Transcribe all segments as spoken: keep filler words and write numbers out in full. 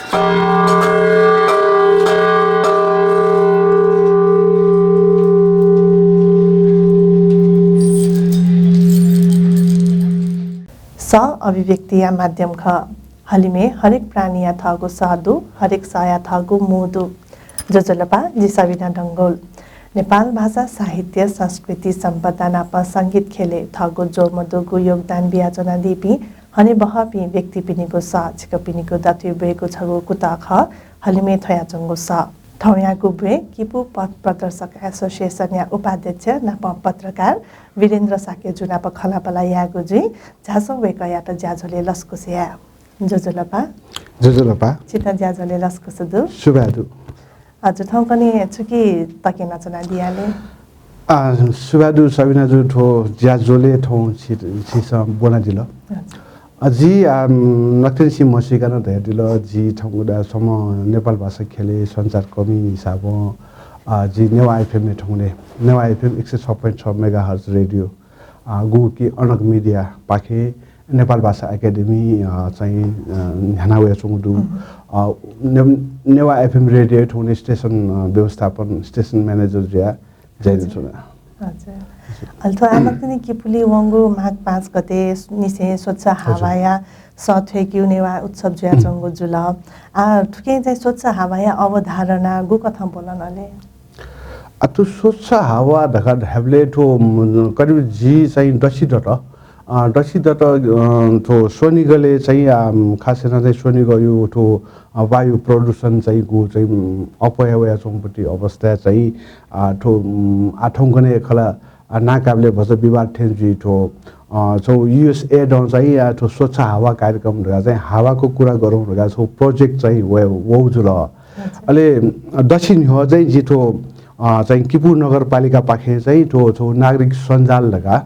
सः अभिव्यक्तिया माध्यम खः। हलिमय् हरेक प्राणीया थःगु सः दु, हरेक सःया थःगु मू दु। ज्वजलपा, जि सबिना डंगोल। नेपाल भाषा, साहित्य, संस्कृति, सम्पदा नाप संगीत ख्यलय् थःगु ज्वःमदुगु योगदान बियाच्वनादीपिं हनेबहःपिं व्यक्तिपिनिगु सः छिकपिनिगु दथुइ ब्वयेगु छगू कुतः खः, हलिमय् थ्वयाच्वंगु सः। थौंयागु ब्वय् किपू पथ प्रदर्शक एसोसिएसनया उपाध्यक्ष नापं पत्रकार वीरेन्द्र शाक्यजु नाप खँल्हाबल्हा यायेगु जुइ। झासँ वय्कःयात ज्याझ्वलय् लसकुस याये। ज्वजलपा। ज्वजलपा। छितः ज्याझ्वलय् लसकुस दु। सुभाय् दु। हजुर, थौंकन्हय् छुकी तके यानाच्वनादियाले? आ, सुभाय् दु सबिनाजु, थ्व ज्याझ्वलय् थौं छि-, छिसं ब्वनादिल। हजुर। आ, जि, आ, नकतिनिसें म्हसीका नं धयादिल, जि थौंकन्हय् छम्ह नेपाल भाषा ख्यलय् सञ्चारकर्मी हिसाबं, आ, जि नेवाः एफएमय् थौंकन्हय्, नेवाः एफएम एक सय छ point छ megahertz रेडियो, आ, गु कि अनक मिडियापाखें नेपाल भाषा एकेडेमी, अ, चाहिँ, अ, न्ह्याना वयाच्वंगु दु। अ, ने-, नेवाः एफएम रेडियो थौंकन्हय् स्टेसन, अ, व्यवस्थापन, स्टेसन म्यानेजर जुया ज्या यानाच्वना। हजुर। अले थ्व आः नकतिनि किपुली वंगु माघ पाँच गते निसें स्वच्छ हावाया सः थ्वयेकेगु नेवाः उत्सव जुयाच्वंगु जुल। आः थुकिं चाहिँ स्वच्छ हावाया अवधारणा गुकथं ब्वलन अले? आ, थ्व स्वच्छ हावा धकाः धायेबलय् थ्व, उम्, करिब जि चाहिँ दछि दत। अ, दछि दत, अ, थ्व स्वनिगलय् चाहिँ, आ, उम्, खास यानाः चाहिँ स्वनिगःयु थ्व, अ, वायु प्रदूषण चाहिँ गु चाहिँ, उम्, अप्वया वयाच्वंगु अवस्थाय् चाहिँ, आ, थ्व, उम्, आ, थौंकन्हय् खला, आ, नांकाबलय् भचा विवाद थें जुइ थ्व, अ, छगू युएसएडं चाहिँ, आ, थ्व स्वच्छ हावा कार्यक्रम धकाः चाहिँ हावाको कुरा गरौँ धकाः छगू प्रोजेक्ट चाहिँ वये, वःगु जुल। अच्छा। अले दछि न्ह्यः चाहिँ जि थ्व, अ, चाहिँ किपू नगरपालिकापाखें चाहिँ थ्व, थ्व नागरिक सञ्जाल धकाः,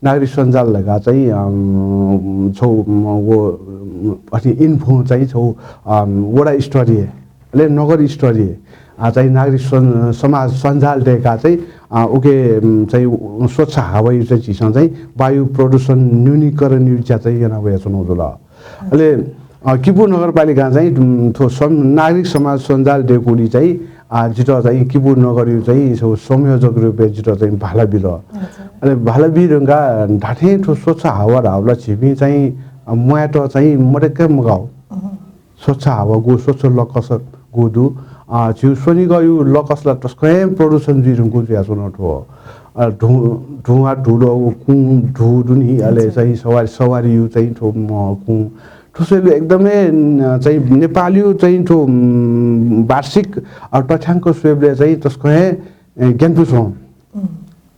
नागरिक सञ्जाल धकाः चाहिँ, अम, छगू, अम, व, अम, अथे इन्फो चाहिँ छगू, अम, वडा स्तरीय, अले नगर स्तरीय, अ, चाहिँ नागरिक सं-, समाज सञ्जाल दय्काः चाहिँ, अ, उके, अम, चाहिँ स्वच्छ हावायु चाहिँ झीसं चाहिँ वायु प्रदूषण न्यूनीकरणयु ज्या चाहिँ याना वयाच्वनागु जुल। अले, अ, किपू नगरपालिकां चाहिँ, उम्, थ्व सं-, नागरिक समाज सञ्जाल दय्कूगुलिं चाहिँ, आ, जितः चाहिँ किपू नगरयु चाहिँ छगू संयोजक रूपय् जितः चाहिँ भाला बिल। अच्छा। अले भाला बी धुंकाः धात्थें थ्व स्वच्छ हावा धाःबलय् झीपिं चाहिँ, अ, म्वायेत चाहिँ मदय्क मगाउ। अहँ। स्वच्छ हावा गु, स्वच्छ लकस गु दु। अ, झीगु स्वनिगःयु लकस ला तसकं हे प्रदूषण जुइ धुंकू जुयाच्वन थ्व। अ, धुँ-, धुँवा धुलो कुँ धु दुनि, अले अच्छा। चाहिँ सवारी, सवारीयु चाहिँ थ्व, म, कुँ। थ्व स्वयेबलय् एकदमै, अ, चाहिँ नेपालयु चाहिँ थ्व, उम्, वार्षिक, अ, तथ्याङ्क स्वयेबलय् चाहिँ तसकं हे, ए, ग्यानापुसे वं। उम्।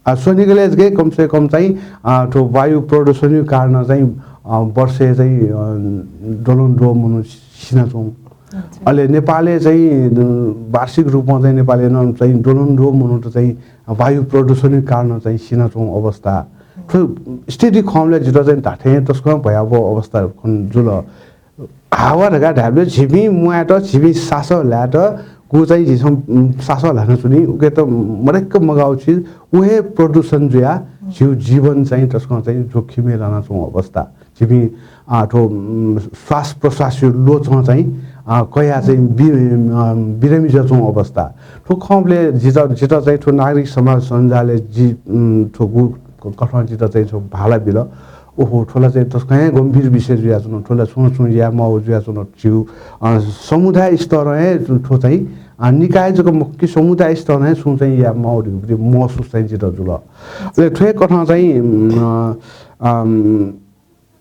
आ, स्वनिगलय् जक कम से कम चाहिँ, आ, थ्व वायु प्रदूषणयु कारणं चाहिँ, आ, वर्षय् चाहिँ, आ, द्वलंद्वः मनू सिनाच्वं। अच्छा। अले नेपालय् चाहिँ, अ, वार्षिक रूपं चाहिँ नेपालय् नं चाहिँ द्वलंद्वः मनूत चाहिँ वायु प्रदूषणयु कारणं चाहिँ सिनाच्वं अवस्था। थ्व स्थिति खंबलय् जितः चाहिँ धात्थें तसकं भयावह अवस्था खन जुल। हावा धकाः धायेबलय् झीपिं म्वायेत, झीपिं सासः ल्हायेत, गु चाहिँ झीसं, उम्, सासः ल्हानाच्वनी, उकेत मदय्क मगाउ चिज, उ हे प्रदूषण जुयाः झीगु जीवन चाहिँ तसकं चाहिँ जोखिमय् लानाच्वंगु अवस्था। झीपिं, आ, थ्व, उम्, श्वास प्रश्वासयु ल्वचं चाहिँ, आ, कयाः चाहिँ बि-, अ, बिरामी जुयाच्वंगु अवस्था। थ्व खंबलय् जितः, जितः चाहिँ थ्व नागरिक समाज सञ्जालय् जि, उम्, थ्व गु क-, कथं जितः चाहिँ छगू भाला बिल। ओहो, थ्व ला चाहिँ तसकं हे गम्भीर विषय जुयाच्वन, थ्व ला छुं न छुं याये माःगु जुयाच्वन। झीगु, अ, समुदाय स्तरं हे थ्व चाहिँ, अ, निकाय जक मखु कि समुदाय स्तरं हे छुं चाहिँ याये माःगु धइगु महसुस चाहिँ जितः जुल। अले थ्व हे कथं चाहिँ, उम्, अ, अम,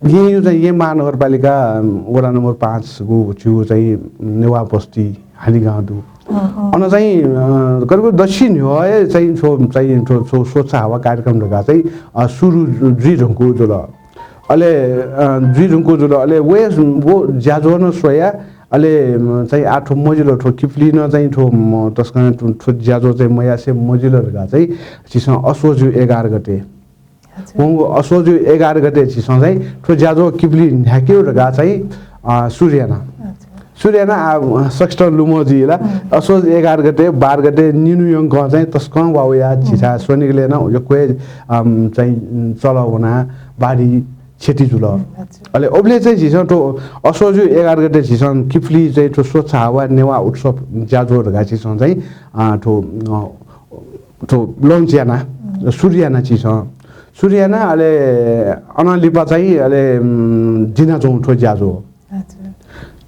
येँयु चाहिँ येँ महानगरपालिका, अम, वडा नम्बर पाँच गु झीगु चाहिँ नेवाः बस्ती हालिगाउँ दु। अँ, अँ। अन चाहिँ, अ, करिब दछि न्ह्यः हे चाहिँ छगू, चाहिँ छगू, छगू स्वच्छ हावा कार्यक्रम धकाः चाहिँ, अ, सुरु जु-, जुइ धुंकूगु जुल। अले, अ, जुइ धुंकूगु जुल। अले व, व ज्याझ्वः नं स्वयाः, अले, अम, चाहिँ आः थ्व मजिल, थ्व किपुली नं चाहिँ थ्व, म, तसकं थ्व, थ्व ज्याझ्वः चाहिँ मयासें मजिल धकाः चाहिँ झीसं असोजयु एघार गते अच्छा। वंगु असोजयु एघार गते झीसं चाहिँ थ्व ज्याझ्वः किपुली न्ह्याकेगु धकाः चाहिँ, अ, सुरु याना। अच्छा। सुरु याना, आ, सकसितं लुमं जुइ ला। हम्म। असोज एघार गते, बाह्र गते निन्हु यंकं चाहिँ तसकं वा वया झीथाय् हम्म। स्वनिगलय् नं यक्व हे, अम, चाहिँ चलः वना, बाढी क्षति जुल। अले अबले चाहिँ झीसं थ्व असोजु एघार गते झीसं किपुली चाहिँ थ्व स्वच्छ हावा नेवाः उत्सव ज्याझ्वः धकाः झीसं चाहिँ, अ, थ्व, अ, थ्व launch याना, सुरु याना झीसं। सुरु याना अले अनं लिपा चाहिँ अले, उम्, दिनाच्वं थ्व ज्याझ्वः।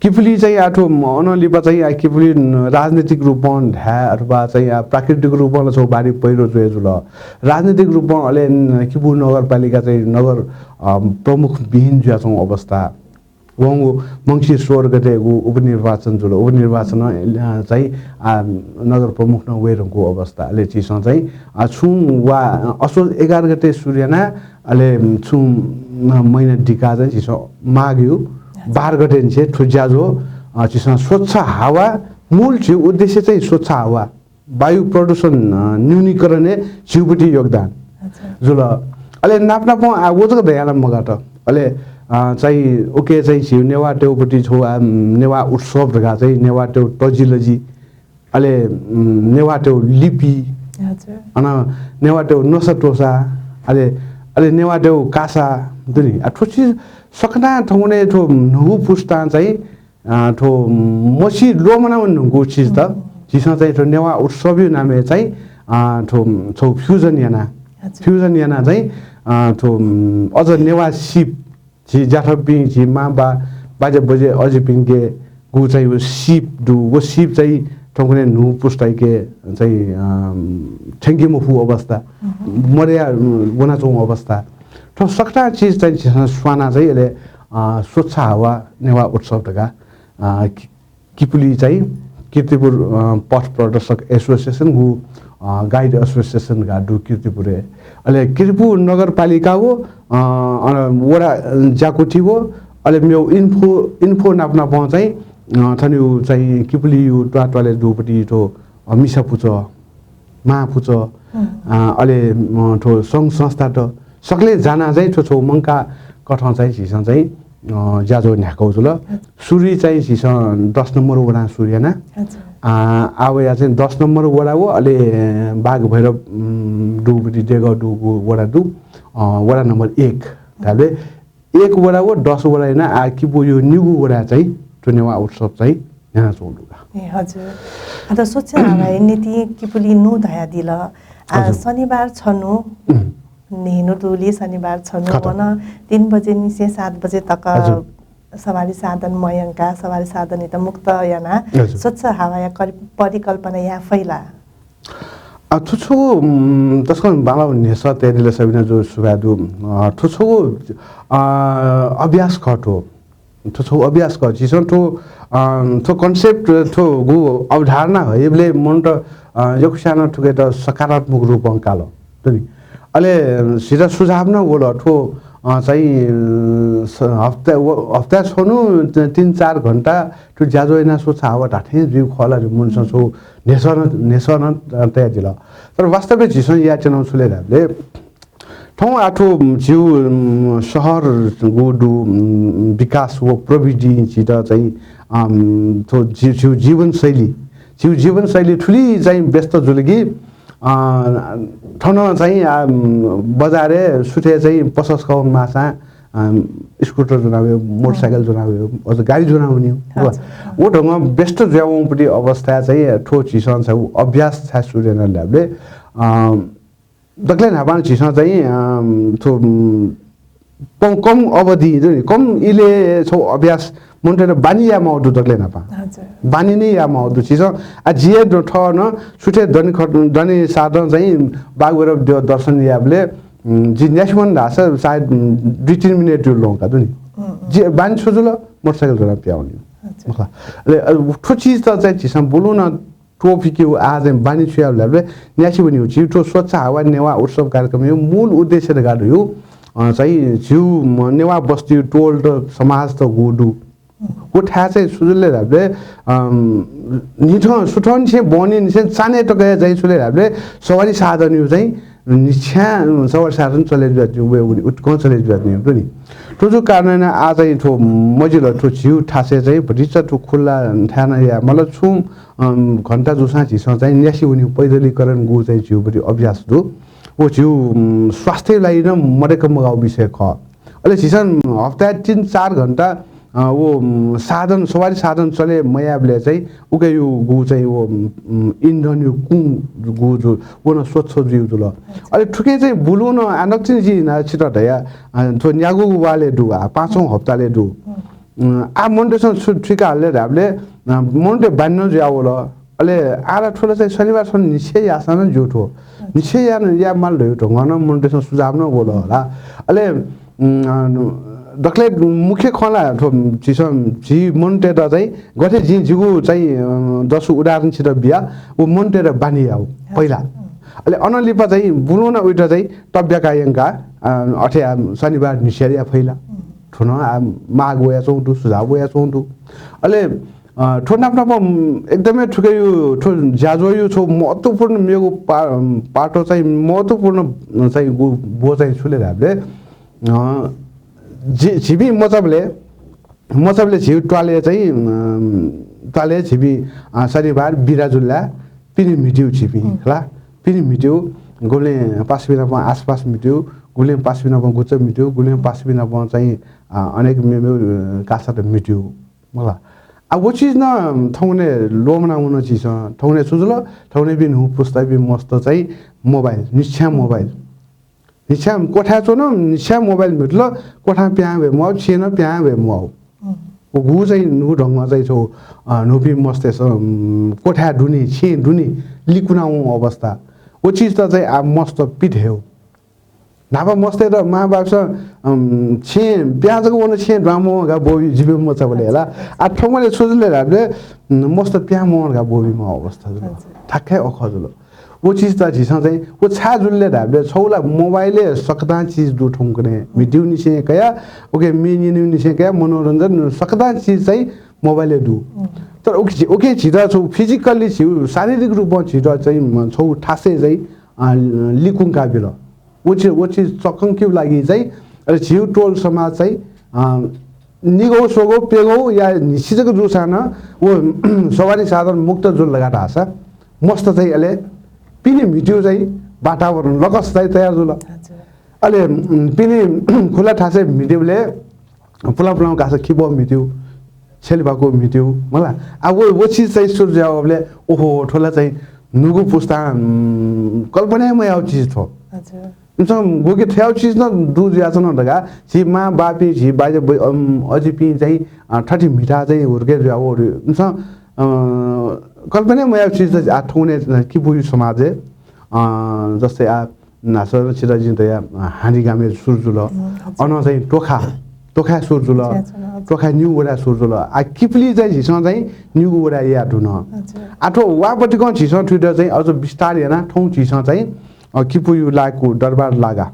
किपुली चाहिँ आः थ्व अनं लिपा चाहिँ आः किपुली राजनीतिक रूपं धाये अथवा चाहिँ आः प्राकृतिक रूपं ला छौ बारी पहिरो जुया जुल। राजनीतिक रूपं अले किपु नगरपालिका चाहिँ नगर, अ, प्रमुख विहीन जुयाच्वंगु अवस्था। वंगु मंसिर सोह्र गतेगु उपनिर्वाचन जुल। उपनिर्वाचनं, अ, चाहिँ, आ, नगर प्रमुखनं वये धुंकूगु अवस्था। अले झीसं चाहिँ, आ, छुं वा, अ, असोज एघार गते सुरु याना, अले छुं, अ, महिना दिका चाहिँ झीसं माघ यु बाह्र गते निसें थ्व ज्याझ्वः, अ, झीसं स्वच्छ हावा, मूल झीगु उद्देश्य चाहिँ स्वच्छ हावा। वायु प्रदूषण, अ, न्यूनीकरणय् झीगुपट्टि योगदान जुल। अले नाप नापं आ, व जक धयाः ला मगात। अले, अ, चाहिँ उके चाहिँ झीगु नेवाःतय्गुपट्टि छौ, आ, नेवाः उत्सव धकाः चाहिँ नेवाःतय्गु तजिलजि, अले, उम्, नेवाःतय्गु लिपि, अन नेवाःतय्गु नसा त्वसा, अले, अले नेवाःतय्गु कासा, दु नि। आ, थ्व चिज सकना थौंकन्हय् थ्व न्हूगु पुस्तां चाहिँ अ, थ्व मसी ल्वःमना वने धुंकूगु चिज त। झीसं चाहिँ थ्व नेवाः उत्सवया नामय् चाहिँ, अ, थ्व छौ fusion याना। Fusion याना चाहिँ, अ, थ्व, उम्, अझ नेवाः सीप, झी ज्याथपिं, झी मां बा, बाजे बजे अजिपिंके गु चाहिँ व सीप दु। व सीप चाहिँ थौंकन्हय् न्हू पुस्ताइके चाहिँ, अ, थ्यंके मफु अवस्था, मदया वनाच्वंगु अवस्था। थ्व सकना चिज चाहिँ झीसं स्वाना चाहिँ अले, अ, स्वच्छ हावा नेवाः उत्सव धकाः अ, कि-, किपुली चाहिँ कीर्तिपुर, अ, पथ प्रदर्शक association गु, अ, guide association धकाः दु कीर्तिपुरय्। अले कीर्तिपुर नगरपालिका व, अ, अन वडा, अ, ज्याकुथि व, अले मेउ इन्फो, इन्फो नाप नापं चाहिँ, अ, थनिउ चाहिँ किपुली यु त्वात्वाले दुपट्टि थ्व, अ, मिसा पुचः, मां पुचः, अ, अले, अ, थ्व संघ संस्थात सकलें जाना चाहिँ थ्व छौ मंका कथं चाहिँ झीसं चाहिँ, अ, ज्याझ्वः न्ह्याकाउ जुल। सुरुइ चाहिँ झीसं दस नम्बर वडां सुरु याना। आ, आ वया चाहिँ दस नम्बर वडा व अले बाघ भैरव, उम्, दुगुपट्टि देगः दुगु वडा दु, अ, वडा नम्बर एक। धाबले एक वडा व दस वडा याना आ किपु यु निगू वडा चाहिँ थ्व नेवाः उत्सव चाहिँ न्ह्यानाच्वंगु दु का। ए, हजुर। आ, त स्वच्छ हावाया निंतिं किपुली नु धयादिल। आ, हजुर। शनिबार छनु, उम्। न्हेनु दुली शनिबार छनु, खत। वन तीन बजे निसें सात बजे तक हजुर। सवारी साधन मयंका, सवारी साधनयात मुक्त याना, हजुर। स्वच्छ हावाया करि-, परिकल्पना या फैला। आ, थ्व छगू, उम्, तसकं बांलाउ न्ह्यसः तयादिल सबिना जु सुभाय् दु। अ, थ्व छगू, अ, अभ्यास खः थ्व। थ्व छगू अभ्यास खः। झीसं थ्व, अ, थ्व concept, थ्व गु अवधारणा हइबलय् मनूत, अ, यक्वस्यां नं थुकेत सकारात्मक रूपं काल। दु नि। अले झीत सुझाव नं वल थ्व, अ, चाहिँ, अ, स-, हप्ता, व-, हप्ता छनु त-, तीन चार घण्टा थ्व ज्याझ्वः याना स्वच्छ हावा धात्थें जुइगु खः ला धइगु मनूसं छगू न्ह्यसः नं, न्ह्यसः नं, अ, तयादिल। तर वास्तवय् झीसं यायेत्यनागु छु ले धाबले थौं आ थ्व झीगु, उम्, शहर गु दु, उम्, विकास व प्रविधि झीत चाहिँ, अम, थ्व झी-, झीगु जीवनशैली, झीगु जीवनशैली थुलि चाहिँ व्यस्त जुल कि, अ, थन चाहिँ, आ, उम्, बजारय् सुथय् चाहिँ पसस खः वनेमाःसां, अम, scooter ज्वना वयो, motorcycle ज्वना वयो, अझ गाडी ज्वना वनी। हजुर। व ढंगं व्यस्त जुयावंपट्टि अवस्थाय् चाहिँ थ्व झीसं चाहिँ अभ्यास छाय् सुरु याना धाबले, अ, दकले न्हापां झीसं चाहिँ, अम, थ्व, उम्, कम, कम अवधि, जुन कम इलय् छौ अभ्यास मनूतय्त बानी यायेमाउ दु दकले न्हापां। हजुर। बानी नै यायेमाउ दु। झीसं, आ, जि हे द-, थः नं सुथय् दने खट-, दने साधं चाहिँ बाघ भैरव द्यः दर्शन यायेबलय्, उम्, जि न्यासि वन धाःसा सायद, उम्, दुई तीन मिनेट यु लौं का दु नि। उम्, उम्। जि बानी छु जुल, motorcycle ज्वना पिहां वनी। हजुर। मखु ला। अले, अ, थ्व चिज त चाहिँ झीसं बुलुं नं त्वःफिकेगु आ चाहिँ बानी छु यायेबलय् न्यासि वनेगु। झीगु थ्व स्वच्छ हावा नेवाः उत्सव कार्यक्रमया मूल उद्देश्य धकाः धइगु, अ, चाहिँ झीगु म-, नेवाः बस्ती टोल त समाज त गु दु। व थाय् चाहिँ छु जुल ले धाबले, अम, न्हिथं सुथंनिसें बहनीनिसें चान्हय् तक हे चाहिँ छु ले धाबले सवारी साधनयु चाहिँ निछ्यां सवारी साधन चले जुयाच्वनी, वयेगु नि, उत्कं चले जुयाच्वनी नि। थ्व जु कारणं आ चाहिँ थ्व मजिल, थ्व झीगु थासय् चाहिँ भतिचा थ्व खुल्ला थाय् नं याये माल। छुं अम, घण्टा जूसां झीसं चाहिँ न्यासि वनी, पैदलीकरण गु चाहिँ झीगुपट्टि अभ्यास दु। व झीगु, उम्, स्वास्थ्य लागि नं मदय्क मगाउ विषय खः। अले झीसं हप्ताय् तीन चार घण्टा, अ, व, उम्, साधन, सवारी साधन चले मयाबलय् चाहिँ उके यु गु चाहिँ व, उम्, इन्धन यु कुँ गु जु, व नं स्वच्छ जुयु जुल। अले थुके चाहिँ बुलुं नं आ नक्तिनि जिं ना छितः धया, अ, थ्व न्यागू वाले दु, आ, पाँचौं हप्ताले दु। उम्, आ मोनेटाइजेसन छु, थुइका हले धाबले, अ, मोनेटाइज बान्ने जुया वल। अले आरा थ्व ला चाहिँ शनिबार सन निषेध याःसां नं ज्यू थ्व। निषेध याना, या माल धयु थ्व। गनं मोनेटाइजेसन सुझाव नं वल होला। अले, उम्, अ, दकले मुख्य खँ ला थ्व झीसं झी मोनेटाइजत चाहिँ गथे जिं जिगु चाहिँ, अ, दसु उदाहरण छितः बिया, व मोनेटाइजत बान्हि याउ पहिला। अले अनंलिपा चाहिँ बुलुं नं उइत चाहिँ तब्याका यंका, अ, अथे आ शनिबार निषेध या फैला। थ्व नं आ माग वया च्वं दु, सुझाव वया च्वं दु। अले अ, थ्व नाप नाप, उम्, एकदमै थुके यु, थ्व ज्याझ्वः यु छौ महत्त्वपूर्ण मेगु पा-, उम्, पाटो चाहिँ महत्त्वपूर्ण, उम्, चाहिँ गु-, बो चाहिँ छु ले धाबले, अ, झि-, झिबि मचाबले, मचाबले झिउ त्वाले चाहिँ, उम्, त्वाले झिबि, अ, शनिबार बिदा जुल्ला पिने म्हितिउ झिबि, हला? पिने म्हितिउ, गुबलें पासबिनाप आसपास म्हितिउ, गुबलें पासबिनाप गुच्छ म्हितिउ, गुबलें पासबिनाप चाहिँ, अ, अनेक मे-, मे-, अ, कासात म्हितिउ। मला। आ, व चिज नं थौंने लोमना वन चिज, थौंने छु जुल, थौंने बि न्हू पुस्ता बि मस्त चाहिँ मोबाइल, निछ्या मोबाइल। निछ्या कोठा च्वन, निछ्या मोबाइल मिटल, कोठा प्यां वे मौ, छेन प्यां वे मौ। व गु चाहिँ न्हू ढंग चाहिँ छौ, अ, न्हूपि मस्ते स, उम्, कोठा दुने, छे दुने, लिकुना व अवस्था। व चिज त चाहिँ आ मस्त पित हेउ। न्हापा मस्तय्‌त मां बापसं, अम, छेँ प्याजक वन छेँ द्वामं गा बोबी जिबे मचाबले हला। आ थौंकन्हय् छु जुल धाःबले, उम, मस्त प्यामं गा बोबी म अवस्था जुल। थाक्कै अखः जुल। व चिज त झीसं चाहिँ, व छाय् जुल धाःबले छौला मोबाइलय् सकतां चिज दु थौंकन्हय्। म्हितिउनिसें कया, उके मेनिनिसें कया, मनोरञ्जन सकतां चिज चाहिँ मोबाइलय् दु। तर उके, उके झीत छौ physically झीउ शारीरिक रूपं झीत चाहिँ, म, छौ थासय् चाहिँ, अ, लिकुंका बिल। व चिज, व चिज चकंकेउ लागि चाहिँ, अले झीउ टोल समाज चाहिँ, अ, निगौ, स्वगौ, पेगौ या न्हिसि जक जूसां नं व सवारी साधन मुक्त जुल धकाः धाःसा मस्त चाहिँ अले पिने म्हितिउ चाहिँ वातावरण लकस चाहिँ तयार जुल। अले, उम, पिने खुला थासय् म्हितिबले पुलां पुलां कासा खिपः म्हितिउ, छेलिबाकु म्हितिउ, मला। आ, व, व चिज चाहिँ सुरु जुयावबले, ओहो, थ्व ला चाहिँ नुगु पुस्तां, उम, कल्पना हे मयाउ चिज थ्व। इमिसं गुके थ्याउ चिज नं दु जुयाच्वन धकाः, झी मां बापिं, झी बाजे बै-, अम, अजिपिं चाहिँ, अ, थथे म्हिता चाहिँ हुर्के जुयाव इमिसं, अ, कल्पना हे मयाउ चिज आ थौंने किपुयु समाजय्, अ, जस्तै आ न्हासः छितः जिं तया, अ, हानिगामे सुरु जुल। अन चाहिँ टोखा, टोखा सुरु जुल। टोखा न्यू वडा सुरु जुल। आ किपुली चाहिँ झीसं चाहिँ न्यूगु वडा या धुन। आ थ्व वापतिकं झीसं थुइत चाहिँ अझ विस्तार याना थौं झीसं चाहिँ, अ, किपुयु लायकु दरबार लागा।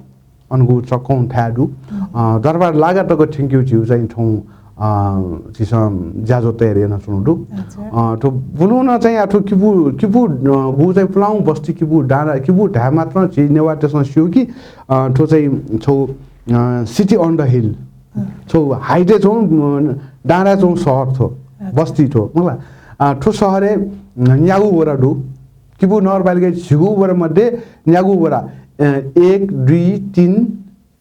अनगु चकौं थाय् दु। अ, दरबार लागा तक थ्यंकेउ झीउ चाहिँ थौं, अ, झीसं ज्याझ्वः तयार यानाच्वनु दु। अ, थ्व बुलुं नं चाहिँ आ थ्व किपु, किपु, अ, गु चाहिँ पुलां बस्ती किपु डाँडा, किपु धाय् मात्रं झी नेवाःतय्‌सं स्यू कि, अ, थ्व चाहिँ छौ, अ, city on the hill। छौ हाइटय् छौ, अ, डाँडा छौ शहर थ्व, बस्ती थ्व, मला। अ, थ्व शहरय्, अ, न्यागू वडा दु। किपु नगरपालिका झिगू वडा मध्ये न्यागू वडा, अ, एक, दुई, तीन,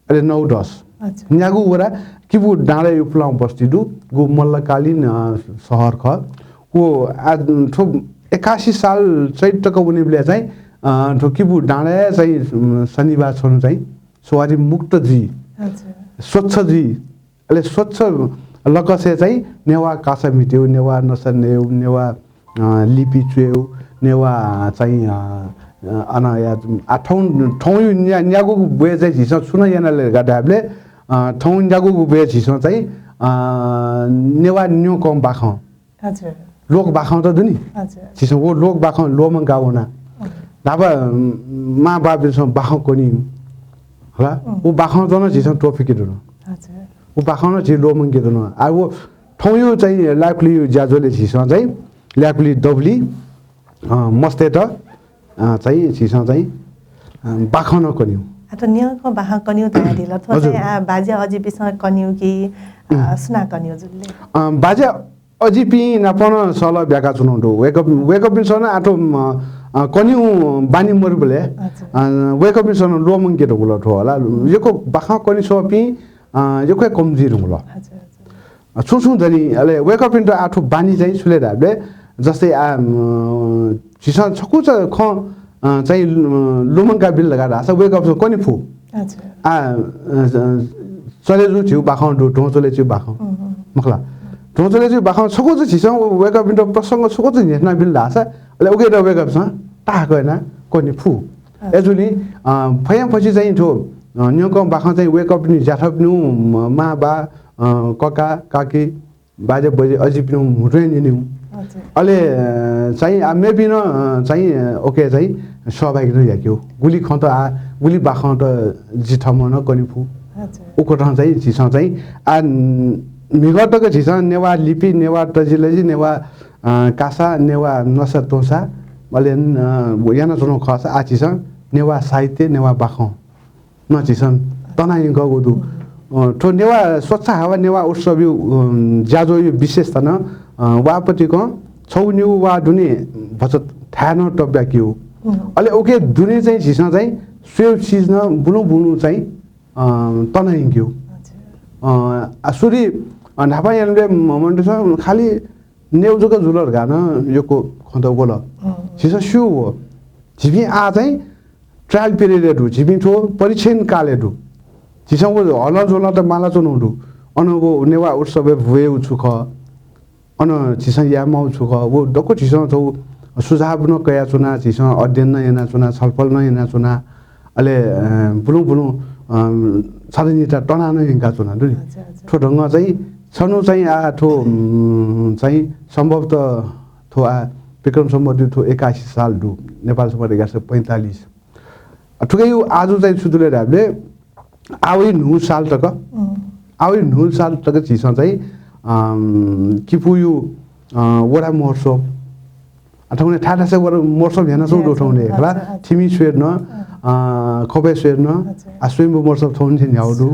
अले नौ, दस। न्यागू वडा किपु डाँडायु पुलां बस्ती दु, गु मल्लकालीन, अ, शहर खः। व आ, थ्व एकासी साल चैत तक वनेबलय् चाहिँ, अ, थ्व किपु डाँडाय् चाहिँ, उम, शनिबार छन्हु चाहिँ सवारी मुक्त जुइ, स्वच्छ जुइ। अले स्वच्छ लकसय् चाहिँ नेवाः कासा म्हितेउ, नेवाः नसा नयेउ, नेवाः अ, लिपि च्वयेउ, नेवाः चाहिँ, अ, अ, अन या, आ, थौं, थौंयु न्या-, न्यागूगु ब्वय् चाहिँ झीसं छु नं यानाले धकाः धायेबलय्, अ, थौं न्यागूगु ब्वय् झीसं चाहिँ, अ, नेवाः न्यंकं बाखं। लोक बाखं त दु नि। झीसं व लोक बाखं ल्वःमंका वना। न्हापा, उम, मां बापिन्सं बाखं कनिउ। हला? उ बाखं च्वन झीसं त्वफिके धुन। उ बाखं नं झी ल्वःमंके धुन। आ, व थौंयु चाहिँ ल्याकुलियु ज्याझ्वलय् झीसं चाहिँ ल्याकुलि दबुलि, अ, मस्तय्‌त, अ, चाहिँ झीसं चाहिँ, अ, बाखं नं कनिउ। आ, त न्यंकं बाखं कनिउ धयादिल। थ्व चाहिँ, आ, बाज्या अजिपिसं कनिउ कि, अ, सुनां कनिउ जुल ले? अ, बाज्या अजिपिं नाप नं सल्लाह ब्याकाच्वनु दु। वय्‌कः, वय्‌कःपिन्सं नं आ थ्व, अ, अ, कनिउ बानी मरुबलय्, अ, वय्‌कःपिन्सं नं ल्वःमंके धुंकल थ्व हला। यक्व बाखं कनिस्वंपिं अ, यक्व हे कम जुइ धुंकल। छुं छुं दनि, अले वय्कःपिन्त आः थ्व बानी चाहिँ छु ले धायेबलय्, जस्तै आः, अ, झीसं छकूचा खँ, अ, चाहिँ, अ, लुमंका बिल धकाः धाःसा वय्कःपिन्सं कने फु। आ, अ, चले जू झीगु बाखं दु, ध्वं चले झीगु बाखं। मखु ला? ध्वं चले झीगु बाखं छकूचा झीसं वय्कःपिन्त प्रसंग छकूचा न्ह्यथना बिल धाःसा, अले उकियात वय्कःपिन्सं ताहाकः यानाः कने फु। अय्जूगुलिं, अ, फयांफसि चाहिँ थ्व, अ, न्यंकं बाखं चाहिँ वय्कःपिनि ज्याथःपिनिगु म-, मां बा, अ, कका, काकी, बाजे, बजे, अजिपिनिगु म्हुतुं हे न्यनेगु। अले, अ, चाहिँ, आ, मेपिं नं, अ, चाहिँ, अ, OK चाहिँ सहभागी नं याकेगु। गुलि खँ त, आ, गुलि बाखं त जि थःम्हं नं कने फु। उकथं चाहिँ झीसं चाहिँ, आ, म्हिगः तक झीसं नेवाः लिपि, नेवाः तजिलजि, नेवाः, अ, कासा, नेवाः नसा त्वंसा, अले, अ, यानाच्वनागु खःसा, आ, झीसं नेवाः साहित्य, नेवाः बाखं नं झीसं तना यंकागु दु। अ, थ्व नेवाः स्वच्छ हावा नेवाः उत्सवया, अ, ज्याझ्वःया विशेषता नं, अ, वा पतिकं छगू निगू वा दुने भचा थाय् नं तब्याकेगु। अले उकी दुने चाहिँ झीसं चाहिँ स्वयेगु चिज नं बुलुं बुलुं चाहिँ, अ, तना यंकेगु। अ, आ, सुरुइ, अ, न्हापा यानाबलय् म-, मनूतय्सं खालि नेवाः जक जुल धकाः नं यक्व खँ त वल। झीसं स्यू व। झीपिं आः चाहिँ trial period-य् दु, झीपिं थ्व परीक्षण कालय् दु। झीसं व हलंज्वलं त मालाच्वनागु दु। अन व नेवाः उत्सवय् वयेगु छु खः, अन झीसं याये माःगु छु खः, व दक्व झीसं थ्व सुझाव नं कयाच्वना, झीसं अध्ययन नं यानाच्वना, छलफल नं यानाच्वना। अले, अ, बुलुं बुलुं, अ, छता निता तना नं यंकाच्वना दु नि। थ्व ढंगं चाहिँ छन्हु चाहिँ आः थ्व, उम्, चाहिँ सम्भवतः थ्व आः विक्रम सम्वत थ्व एकासी साल दु, नेपाल सम्वत एघार सय पैंतालिस। अ, थुकिया आजु चाहिँ छु दु ले धायेबलय् आः वइ न्हूगु साल तक, आः वइ न्हूगु साल तक झीसं चाहिँ, अम, किपूया, अ, वडा महोत्सव, अ, थौंकन्हय् थाय् थासय् वडा महोत्सव यानाच्वंगु दु थौंकन्हय् खला। थिमि स्वयेत नं, अ, खपय् स्वयेत नं, आ, स्वयम्भू महोत्सव थौंकन्हय् न्ह्यागु दु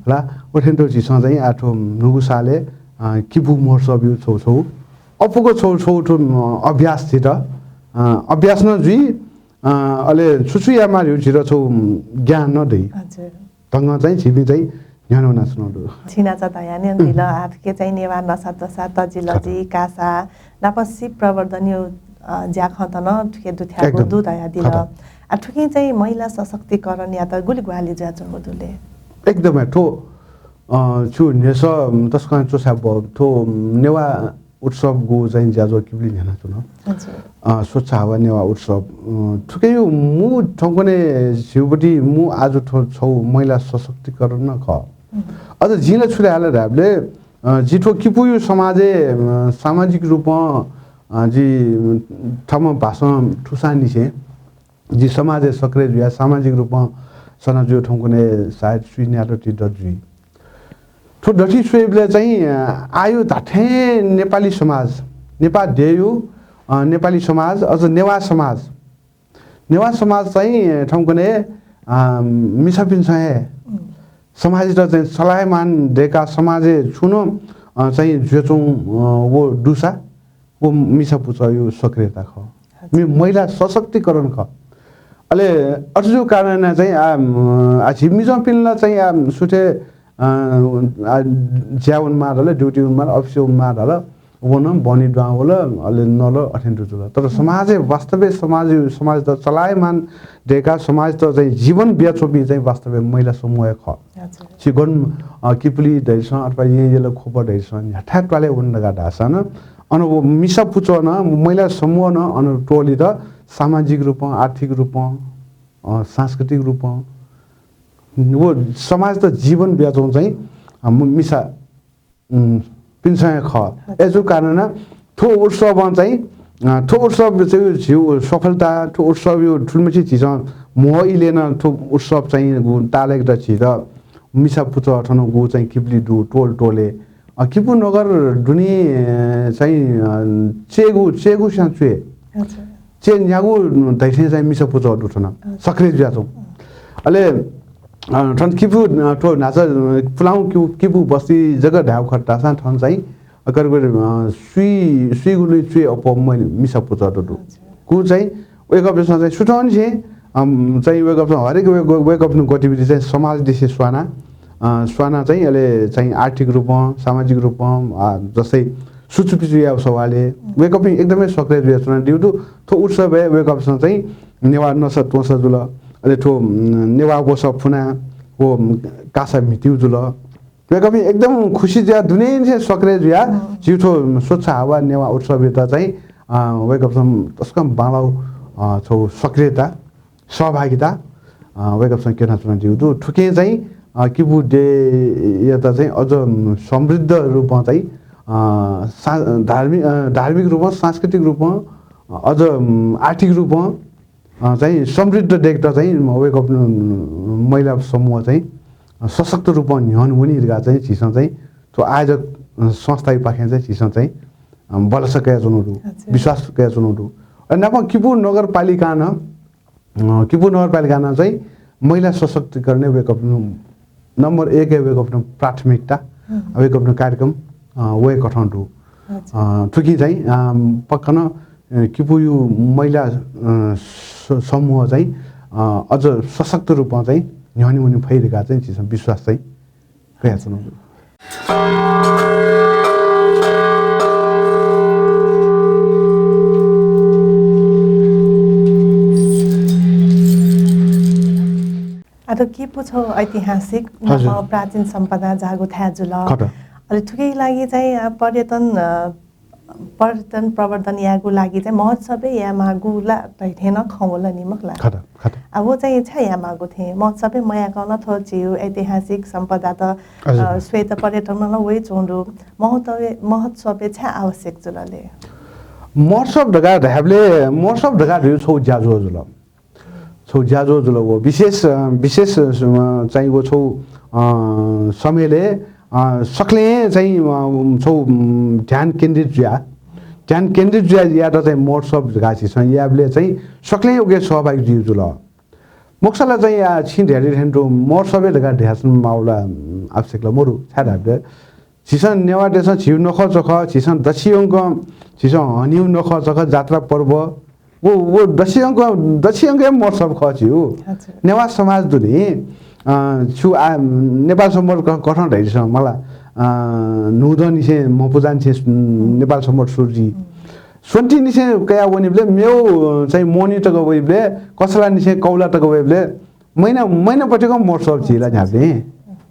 खला। व थें तुं झीसं चाहिँ आः थ्व न्हूगु सालय्, अ, किपू महोत्सवया छगू छगू अप्वःगु छगू छगू थ्व, अ, अभ्यास झीत, अ, अभ्यास नं जुइ, अ, अले छु छु यायेमाः धइगु झीत छगू ज्ञान नं दइ। ढंगं चाहिँ झीपिं चाहिँ न्ह्यःने वनाच्वनागु दु। छिं न्हाचः धयादिल, आः थुकी चाहिँ नेवाः नसा त्वंसा, तजिलजि, कासा नाप सिप प्रवर्धनया, अ, ज्याखँत नं थुकी दुथ्याःगु दु धयादिल। आः थुकिं चाहिँ महिला सशक्तिकरणयात गुलि ग्वाहालि जुयाच्वंगु दु ले? एकदमै थ्व, अ, छु न्ह्यसः तसकं च्वछाये बहःगु थ्व नेवाः उत्सवगु चाहिँ ज्याझ्वः किपुली न्ह्यानाच्वन। अ, स्वच्छ हावा नेवाः उत्सव, अ, थुकिया मू थौंकन्हय् झीगु पति मू आजु थ्व छगू महिला सशक्तिकरण नं खः। अझ जिं ला छु धाये ला धायेबलय्, अ, जि थ्व किपूया समाजय्, अ, सामाजिक रूपं, अ, जि थःम्हं भाषां थुसांनिसें जि समाजय् सक्रिय जुयाः सामाजिक रूपं सना जुया थौंकन्हय् सायद स्वीन्यादँ ति दत जुइ। थ्व दथुइ स्वयेबलय् चाहिँ, अ, आःया धात्थें नेपाली समाज, नेपाः देय्‌या, अ, नेपाली समाज, अझ नेवाः समाज, नेवाः समाज चाहिँ थौंकन्हय्, अ, मिसापिन्सं हे समाजयात चाहिँ चलायमान दय्‌काः समाजय् छुं नं, अ, चाहिँ जुयाच्वंगु, अ, व दुसा व मिसा पुचःया सक्रियता खः। मि-, महिला सशक्तिकरण खः। अले अथे जूगु कारणं चाहिँ आ, म, आ, झी मिजंपिन्त ला चाहिँ आ, सुथय्, अ, आ, ज्याय् वनेमाः धाल, duty वनेमाः, office वनेमाः धाल, वन, बहनी दुहां वल, अले नल, अथें तुं जुल। तर समाजय् वास्तवय् समाज, समाजयात चलायमान दय्‌काः समाजयात चाहिँ जीवन बियाच्वंपिं चाहिँ वास्तवय् महिला समूह हे खः। झी गन, अ, किपुली धइसं अथवा येँ यल ख्वप धइसं न्ह्याथाय् त्वालय् वन धकाः धाःसा नं अन व मिसा पुचः नं, महिला समूह नं अन त्वःलित सामाजिक रूपं, आर्थिक रूपं, अ, सांस्कृतिक रूपं व समाजयात जीवन बियाच्वंगु चाहिँ, अ, म-, मिसा, उम्, पिन्सं हे खः। अय्जूगु कारणं थ्व उत्सवं चाहिँ, अ, थ्व उत्सव चाहिँ झीगु सफलता, थ्व उत्सवया थुलिमछि झीसं म्हो इलय् नं थ्व उत्सव चाहिँ गु ताःलाकेत झीत मिसा पुचः थन गु चाहिँ किपुली दु, त्वःल त्वःलय्। अ, किपू नगर दुने, अ, चाहिँ, अ, चय्‌गू, चय्‌गू स्यां च्वय्। चय् न्यागू धइथें चाहिँ मिसा पुचः दु थन। सक्रिय जुयाच्वं। अले, अ, थन किपू, अ, थ्व न्हाचः, अ, पुलांगु किपू, किपू बस्ती जक धायेगु खःसा थन चाहिँ, अ, करिब, अ, स्वी, स्वीगुलिं च्वय् अप्वः मिसा पुचः दु। गु चाहिँ वय्कःपिन्सं चाहिँ सुथंनिसें, अम, चाहिँ वय्कःपिन्सं हरेक वय्क-, वय्कःपिनिगु गतिविधि चाहिँ समाजलिसे स्वाना, अ, स्वाना चाहिँ अले चाहिँ आर्थिक रूपं, सामाजिक रूपं, अ, जस्तै सुचुपिचु याउ सवाले वय्कःपिं एकदमै सक्रिय जुया च्वनादिउ दु। थ्व उत्सवय् वय्कःपिसं चाहिँ नेवाः नसा त्वंसा जुल, अले थ्व, उम्, नेवाः वसः फुना व, उम्, कासा म्हितिउ जुल। वय्कःपिं एकदम खुसी जुया दुनेनिसें सक्रिय जुया झीउ थ्व स्वच्छ हावा नेवाः उत्सवयात चाहिँ, अ, वय्कःपिसं तसकं बांलाउ, अ, छौ सक्रियता सहभागिता, अ, वय्कःपिसं क्यनाच्वनादिउ दु। थुकिं चाहिँ, अ, किपू देय्‌यात चाहिँ अझ, उम्, समृद्ध रूपं चाहिँ, अ, सा-, धार्मिक, अ, धार्मिक रूपं, सांस्कृतिक रूपं, अ, अझ, उम्, आर्थिक रूपं, अ, चाहिँ समृद्ध देय्केत चाहिँ वय्कःपिं, उम्, महिला समूह चाहिँ, अ, सशक्त रूपं न्ह्यःने वनी धकाः चाहिँ झीसं चाहिँ थ्व आयोजक, अ, संस्थाया पाखें चाहिँ झीसं चाहिँ, अ, भलसा कयाच्वनु दु, अच्छा। विश्वास कयाच्वनु दु। अ, नापं किपू नगरपालिकां नं अ, किपू नगरपालिकां नं चाहिँ महिला सशक्तिकरणय् वय्कःपिं नम्बर एक हे वय्कःपिं प्राथमिकता, हम्म। वय्कःपिं कार्यक्रम, अ, वय्कथं दु। अच्छा। अ, थुकिं चाहिँ, अ, पक्का नं, अ, किपूयु महिला, अ, स-, समूह चाहिँ, अ, अझ सशक्त रूपं चाहिँ न्ह्यःने वने फइ धकाः चाहिँ झीसं विश्वास चाहिँ कयाच्वनु। आः थ्व किपू छौ ऐतिहासिक हजुर। नापं प्राचीन सम्पदा जाःगु थाय् जुल। खः त। अले थुकिया लागि चाहिँ, अ, पर्यटन, अ, पर्यटन प्रवर्धन यायेगु लागि चाहिँ महोत्सवय् यायेमाःगु ला धइथें नं खँ वल नि मखु ला। खः त, खः त। आ, व चाहिँ छाय् यायेमाःगु थें महोत्सवय् मयाकं नं थ्व झीउ ऐतिहासिक सम्पदात, हजुर। अ, स्वयेत पर्यटन नं वयाच्वंगु दु। महोत्सवय्, महोत्सवय् छाय् आवश्यक जुल ले? महोत्सव धकाः धायेबलय्, महोत्सव धकाः धइउ छौ ज्याझ्वः जुल। छौ ज्याझ्वः जुल व विशेष, अ, विशेष, अ, चाहिँ व छौ, अ, समयले, अ, सकलें चाहिँ, अ, छौ, उम्, ध्यान केन्द्रित जुया, ध्यान केन्द्रित जुया यात चाहिँ महोत्सव धकाः झीसं याबलय् चाहिँ सकलें उके सहभागी जुइ जुल। मखुसा ला चाहिँ या छिं धयादी थें थ्व महोत्सवय् धकाः धयाच्वने माःगु ला, उम्, आवश्यक ला मरु, छाय् धाःबलय् झीसं नेवाः देशं झीउ नखःचखः, झीसं दछियंक, झीसं हनेउ नखःचखः जात्रा पर्व, व, व दछियंक, दछियंक हे महोत्सव खः झीउ। अच्छा। नेवाः समाज दुने, अ, छु आ, नेपाल संवत् क-, कथं धइदिसँ मला, अ, न्हूदँनिसें म्हपुजांनिसें, उम्, नेपाल संवत् सुरु जुइ। उम्। स्वन्तिनिसें कया वनीबलय् मेउ, अ, चाहिँ मोहनी तक वइबलय्, कसलानिसें कौला तक वइबलय्, महिना, महिना पतिकं महोत्सव झीला न्ह्याबलें।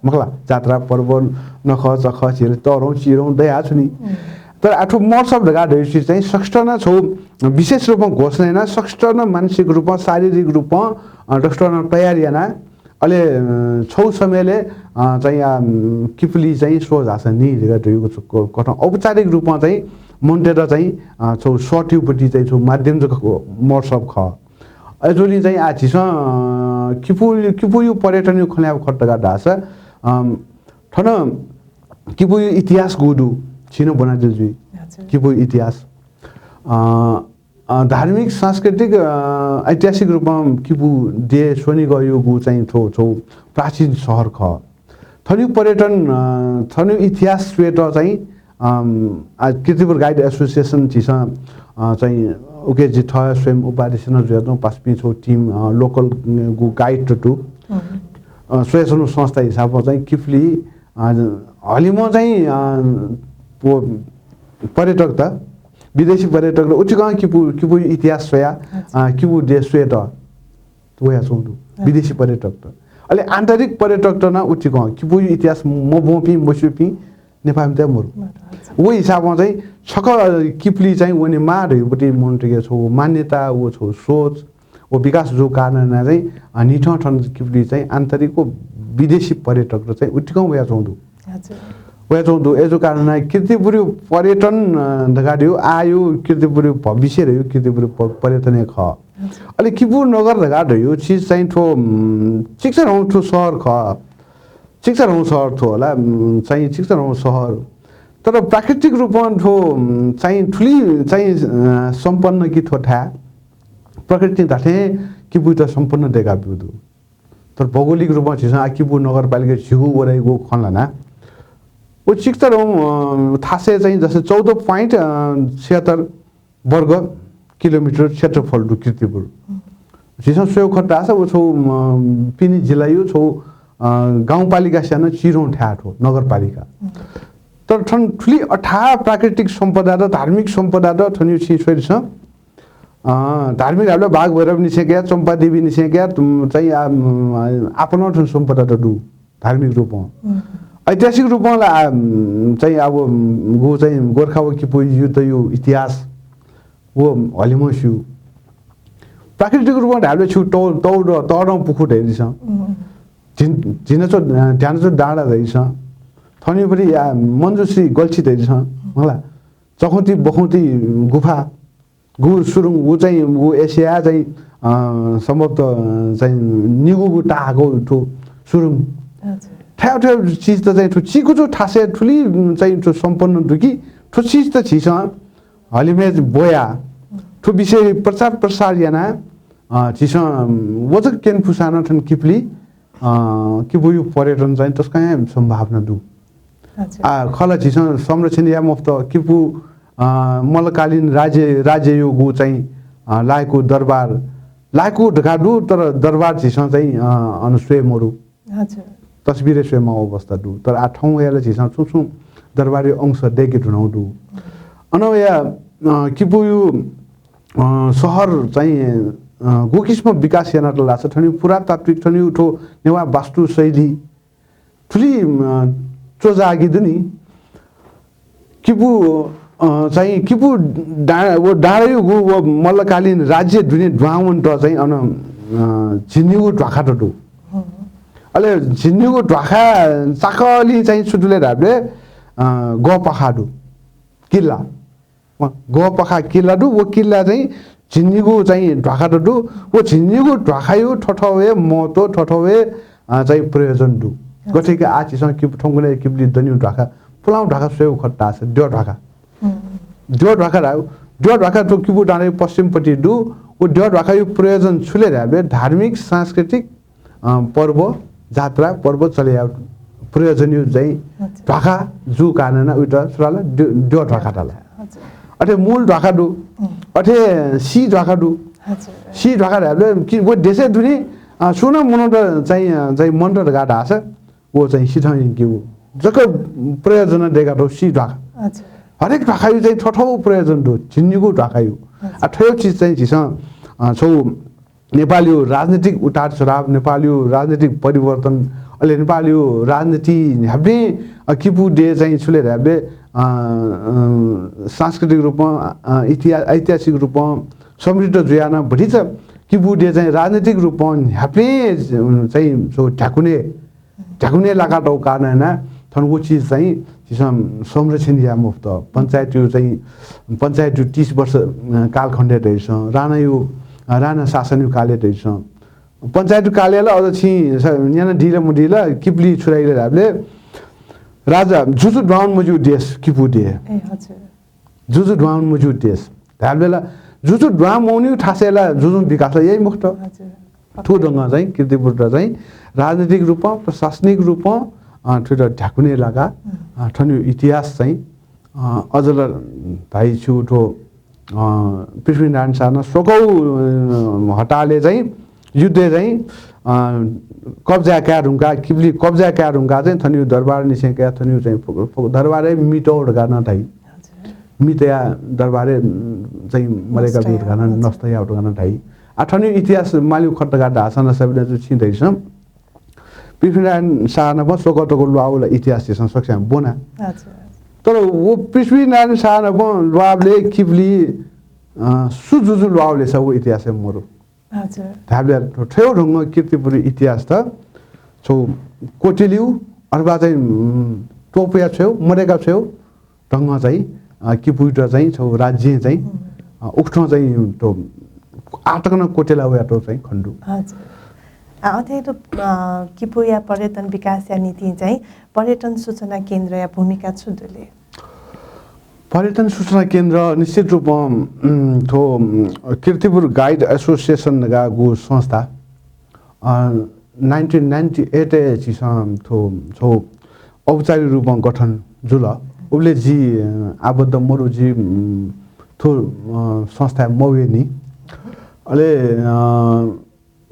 मखु ला, जात्रा पर्व नखःचखः झीला तःधं चिधं दयाच्वनी। उम्। तर आः थ्व महोत्सव धकाः धइसि चाहिँ सकसितं नं छौ विशेष रूपं घोषणा याना, सकसितं नं मानसिक रूपं, शारीरिक रूपं, अ, दसतं नं तयार याना, अले, अ, छौ समयले, अ, चाहिँ, अ, किपुली चाहिँ स्वः झासँ नि धकाः धइगु छु क-, कथं औपचारिक रूपं चाहिँ मनूतय्त चाहिँ, अ, छौ सःतिउपति चाहिँ छौ माध्यम जक महोत्सव खः। अय्जूगुलिं चाहिँ आः झीसं, अ, किपु, किपुयु पर्यटनयु खँ ल्हायेगु खः धकाः धाःसा, अम, थन किपुयु इतिहास गु दु, छिं नं ब्वनादिल जुइ। हजुर। किपुयु इतिहास। अ, अ, धार्मिक, सांस्कृतिक, अ, ऐतिहासिक रूपं किपु देय् स्वनिगःयुगु चाहिँ थ्व, थ्व प्राचीन शहर खः। थनयु पर्यटन, अ, थनयु इतिहास स्वयेत चाहिँ, अम, आ, कीर्तिपुर Guide Association झीसं, अ, चाहिँ उके जि थः स्वयं उपाध्यक्ष नं जुयाच्वं, पासापिं छौ team, अ, local गु guide त दु। हम्म। अ, स्वयाच्वनु संस्था हिसाबं चाहिँ किपुली, अ, हलिमं चाहिँ, अ, व पर्यटकत, विदेशी पर्यटकत उतिकं किपु, किपुयु इतिहास स्वया, अच्छा। अ, किपु देय् स्वयेत वयाच्वं दु, अच्छा। विदेशी पर्यटकत। अले आन्तरिक पर्यटकत नं उतिकं किपुयु इतिहास मब्वंपिं, मस्यूपिं नेपाःमित मरु। मरु, अच्छा। व हिसाबं चाहिँ छकः किपुली चाहिँ वनेमाः धइगुपति मनूतय्के छौ मान्यता, व छौ सोच, व विकास जूगु कारणं चाहिँ, अ, न्हिथं थन किपुली चाहिँ आन्तरिक व विदेशी पर्यटकत चाहिँ उतिकं वयाच्वं दु। हजुर। वयाच्वं दु। अय्जूगु कारणं कीर्तिपुरयु पर्यटन, अ, धकाः धइगु आःयु कीर्तिपुरयु भविष्य धइगु कीर्तिपुरयु प-, पर्यटन हे खः। हजुर। अले किपु नगर धकाः धइगु चिज चाहिँ थ्व, उम्, चिकिचाधंगु थ्व शहर खः। चिकिचाधंगु शहर थ्व ला, उम्, चाहिँ चिकिचाधंगु शहर। तर प्राकृतिक रूपं थ्व, उम्, चाहिँ थुलि चाहिँ, अ, सम्पन्न कि थ्व थाय्। प्रकृतिं धात्थें किपुइत सम्पन्न दय्काब्यू दु। तर भौगोलिक रूपं झीसं आः किपु नगरपालिका झीगु वडायु खँ ल्हाना। व चिकिचाधंगु, अ, थासय् चाहिँ जस्तै चौध point, अ, छिहत्तर वर्ग किलोमिटर क्षेत्रफल दु कीर्तिपुर। झीसं स्वयेगु खः धाःसा व छौ, अ, पिने जिल्लायु छौ अ, गाउँपालिका स्याना चिधं थाय् थ्व नगरपालिका। तर थन थुलि अथाः प्राकृतिक सम्पदा द, धार्मिक सम्पदा द, थन छिं स्वयादिसँ। अ, धार्मिक धाःबलय् बाघ भैरवनिसें कयाः, चम्पादेवीनिसें कयाः, तुम, चाहिँ, आ, उम्, आपालं थन सम्पदा द दु, धार्मिक रूपं। ऐतिहासिक रूपं ला, आ, उम्, चाहिँ अब, उम्, गु चाहिँ गोर्खा व किपू युद्धयु इतिहास व हलिमं स्यू। प्राकृतिक रूपं धाःबलय् छु तौ, तौ द, तःदँ पुखू धयादिसँ। झिन, झिनच्व, अ, ध्यानच्व डाँडा धयादिसँ। थनिपट्टि या मञ्जुश्री गल्छी धयादिसँ। मला। चखुंती बखुंती गुफा। गु सुरुङ, गु चाहिँ, गु एसिया चाहिँ, अ, सम्भवतः, अ, चाहिँ निगूगु ताहाको थ्व सुरुङ। हजुर। थ्याउ थ्याउ चिज त चाहिँ थ्व चिकुचो थासय् थुलि, उम्, चाहिँ थ्व सम्पन्न दु कि थ्व चिज त झीसं हलिमय् ब्वया। थ्व विषय प्रचार प्रसार याना, अ, झीसं, उम्, वजक क्यनेफुसां नं थन किपुली, अ, किपुयु पर्यटन चाहिँ तसकं हे सम्भावना दु। अच्छा। आ, खला झीसं संरक्षण याये मफुत। किपु, अ, मल्लकालीन राज्य, राज्ययुगु चाहिँ, अ, लाय्कू दरबार, लाय्कू धकाः दु, तर दरबार झीसं चाहिँ, अ, अन स्वये मरु। अच्छा। तस्बिरय् स्वयेमाःगु अवस्था दु। तर आ थौं वयाला झीसं छुं छुं दरबारयु अंश दय्के धुनागु दु। अन वया, अ, किपुयु, अ, शहर चाहिँ, अ, गु किसिमं विकास यानातल धाःसा थनियु पुरातात्विक, थनियु थ्व नेवाः वास्तुशैली थुलि, अ, च्वजागि दु नि। किपु, अ, चाहिँ किपु डाँ-, व डाँडायुगु व मल्लकालीन राज्य दुने दुहां वनेत चाहिँ अन, अ, झिंनिगू ध्वाखात दु। अले झिंनिगू ध्वाखा चाकलि चाहिँ छु दु ले धाःबलय्, अ, गःपाखा दु। किल्ला। अँ, गःपाखा किल्ला दु, व किल्ला चाहिँ झिंनिगू चाहिँ ध्वाखात दु। व झिंनिगू ध्वाखायु थथौ हे महत्व, थथौ हे, अ, चाहिँ प्रयोजन दु। अच्छा। गथेकि आः झीसं किपु थौंकन्हय् किपुली दनियु ध्वाखा, पुलांगु ध्वाखा स्वयेगु खत धाःसा द्यः ध्वाखा। द्यः ध्वाखा धाःगु, द्यः ध्वाखा थ्व किपु डाँडायु पश्चिमपट्टि दु। व द्यः ध्वाखायु प्रयोजन छु ले धाःबलय् धार्मिक, सांस्कृतिक, अ, पर्व, जात्रा, पर्व चले यायेगु प्रयोजनयु चाहिँ अच्छा। ध्वाखा जूगु कारणं उइत छु धाल ला, द्यः, द्यः ध्वाखा धाल। अच्छा। अथे मूल ध्वाखा दु, अथे सी ध्वाखा दु। अच्छा। सी ध्वाखा धाःबलय् कि व देशय् दुने, अ, सुं नं मनूत चाहिँ, अ, चाहिँ मन्त धकाः धाःसा व चाहिँ सिथं यंकेगु जक प्रयोजन दय्कातःगु सी ध्वाखा। अच्छा। हरेक ध्वाखायु चाहिँ थथौ प्रयोजन दु, झिंनिगू ध्वाखायु। अच्छा। आ, थ्वयु चिज चाहिँ झीसं, अ, छौ नेपालयु राजनीतिक उतार चढाव, नेपालयु राजनीतिक परिवर्तन, अले नेपालयु राजनीति न्ह्याबलें, अ, किपु देय् चाहिँ छु ले धाःबलय्, अ, अ, सांस्कृतिक रूपं, अ, इतिहा-, ऐतिहासिक रूपं समृद्ध जुयाः नं भतिचा किपु देय् चाहिँ राजनीतिक रूपं न्ह्याबलें, अ, चाहिँ छौ ध्याकुने ध्याकुने लाकातःगु कारणं यानाः थन व चिज चाहिँ झीसं संरक्षण याये मफुत। पञ्चायतयु चाहिँ, पञ्चायतयु तीस वर्ष, अ, कालखण्डय् धइसं, राणायु, अ, राणा शासनयु कालय् धइसं, पञ्चायतयु कालय् ला अझ छिं स-, न्यानादिल मदिल, किपुली छु धाइ ले धाःबलय् राजा जुजु दुहां वने मज्यू देश, किपु देय्। ए, हजुर। जुजु दुहां वने मज्यू देश। धाःबलय् ला जुजु दुहां मवनीगु थासय् ला जुजुं विकास ला याइ मखुत। हजुर। थ्व ढंगं चाहिँ कीर्तिपुरत चाहिँ राजनीतिक रूपं, प्रशासनिक रूपं, अ, थुइत ध्याकुने लाका, अ, थनियु इतिहास चाहिँ, अ, अझ ला धाइ छु थ्व, अ, पृथ्वीनारायण शाहनं स्वकौ, अ, हतालय् चाहिँ युद्धय् चाहिँ, अ, कब्जा काये धुंका, किपुली कब्जा काये धुंका चाहिँ थनियु दरबार निसें कयाः थनियु चाहिँ फुक-, फुक-, दरबारय् मितौ धकाः नं धाइ। मितया दरबारय्, उम्, चाहिँ मरेका बिउ धकाः नं, नष्ट याउ धकाः नं धाइ। आ, थनियु इतिहास मालिउ खत धकाः धाःसा नं सबिना जु छिं धइसं पृथ्वीनारायण शाह नाप स्वकतको ल्वाउ ला इतिहास झीसं सकस्यां ब्वना। अच्छा। तर व पृथ्वीनारायण शाह नाप ल्वाबलय् किपुली, अ, सु जुजु ल्वाउ ले सा व इतिहासय् मरु। हजुर। धाःबलय् थ्व-, थ्वयु ढंगं कीर्तिपुरयु इतिहास त छौ कोटेलिउ अथवा चाहिँ, उम्, त्वपुया छ्वयु, मदय्का छ्वयु ढंगं चाहिँ, अ, किपुइत चाहिँ छौ राज्यं चाहिँ, अ, उकथं चाहिँ त आतक नं कोटेला वयातौ चाहिँ खने दु। हजुर। अ, अथे त, अ, किपुया पर्यटन विकासया निंतिं चाहिँ पर्यटन सूचना केन्द्रया भूमिका छु दु ले? पर्यटन सूचना केन्द्र निश्चित रूपं, उम्, थ्व, उम्, कीर्तिपुर गाइड एसोसिएसन धकाः गु संस्था, अ, नाइन्टिन नाइन्टी एटय् झीसं थ्व, थ्व औपचारिक रूपं गठन जुल। उबलय् जि, अ, आबद्ध मरु, जि, उम्, थ्व, अ, संस्थाय् मवय् नि। अले, अ,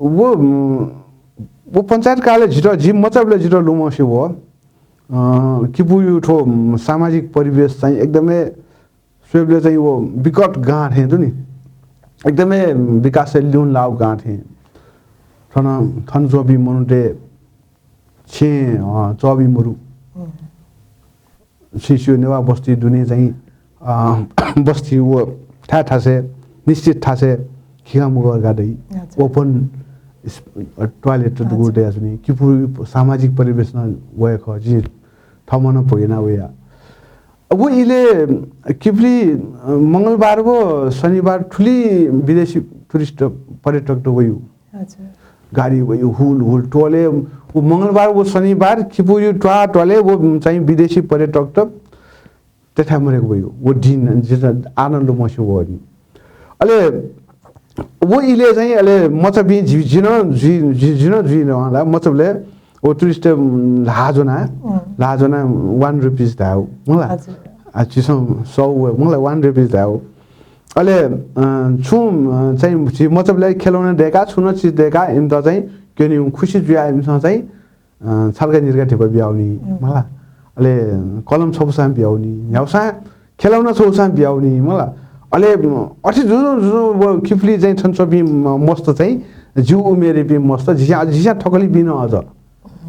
व, उम्, व पञ्चायत कालय् जितः, जि मचाबलय् जितः लुमंसे व, अ, किपूयु थ्व, उम्, सामाजिक परिवेश चाहिँ एकदमै स्वयेबलय् चाहिँ व विकट गां थें दु नि। एकदमै विकासय् ल्यूने लाःगु गां थें। थन, थन च्वंपिं मनूतय् छेँ, अ, चःबी मरु। छिं स्यू नेवाः बस्ती दुने चाहिँ, अ, बस्ती व थाय् थासय्, निश्चित थासय् खिगा मुगा दइ। अच्छा। Open इस-, अ, toilet दुगु दयाच्वनी। किपू सामाजिक परिवेश नं वया खः। जिं थःम्हं नं भोगेना वया। व इलय् किपली, अ, मंगलबार व शनिबार थुलि विदेशी tourist पर्यटकत वयु। हजुर। गाडी वयु हुल हुल टोले, व मंगलबार व शनिबार किपूयु त्वाः टोले व चाहिँ विदेशी पर्यटकत तेथाय् मरेक वयु। व दिन जितः आनन्द मस्यू वःनि। अले व इलय् चाहिँ अले मचाबी जि, जिनं जुइ, जि, जिनं जुइ नवाला मचाबलय् व tourist, उम्, ल्हाः ज्वना, उम्। ल्हाः ज्वना one rupees धायु, मला? हजुर। आ, झीसं सौ व, मला, one rupees धायु। अले, अ, छुं, अ, चाहिँ झी मचाबलय् खेलौना दय्‌का, छुं नं चिज दय्‌का, इमित चाहिँ क्यने खुसी जुया इमिसं चाहिँ, अ, छालका निरका धिपा बियाउनी, उम्। मला? अले कलम छपुसां बियाउनी, न्ह्याउसां खेलौना छपुसां बियाउनी, मला? अले, अ, अथे जुजुं, जुजुं व किपली चाहिँ थन च्वंपिं म-, मस्त चाहिँ जिउ उमेरपिं मस्त, जिस्यां, जिस्यां थकलिपिं नं अझ।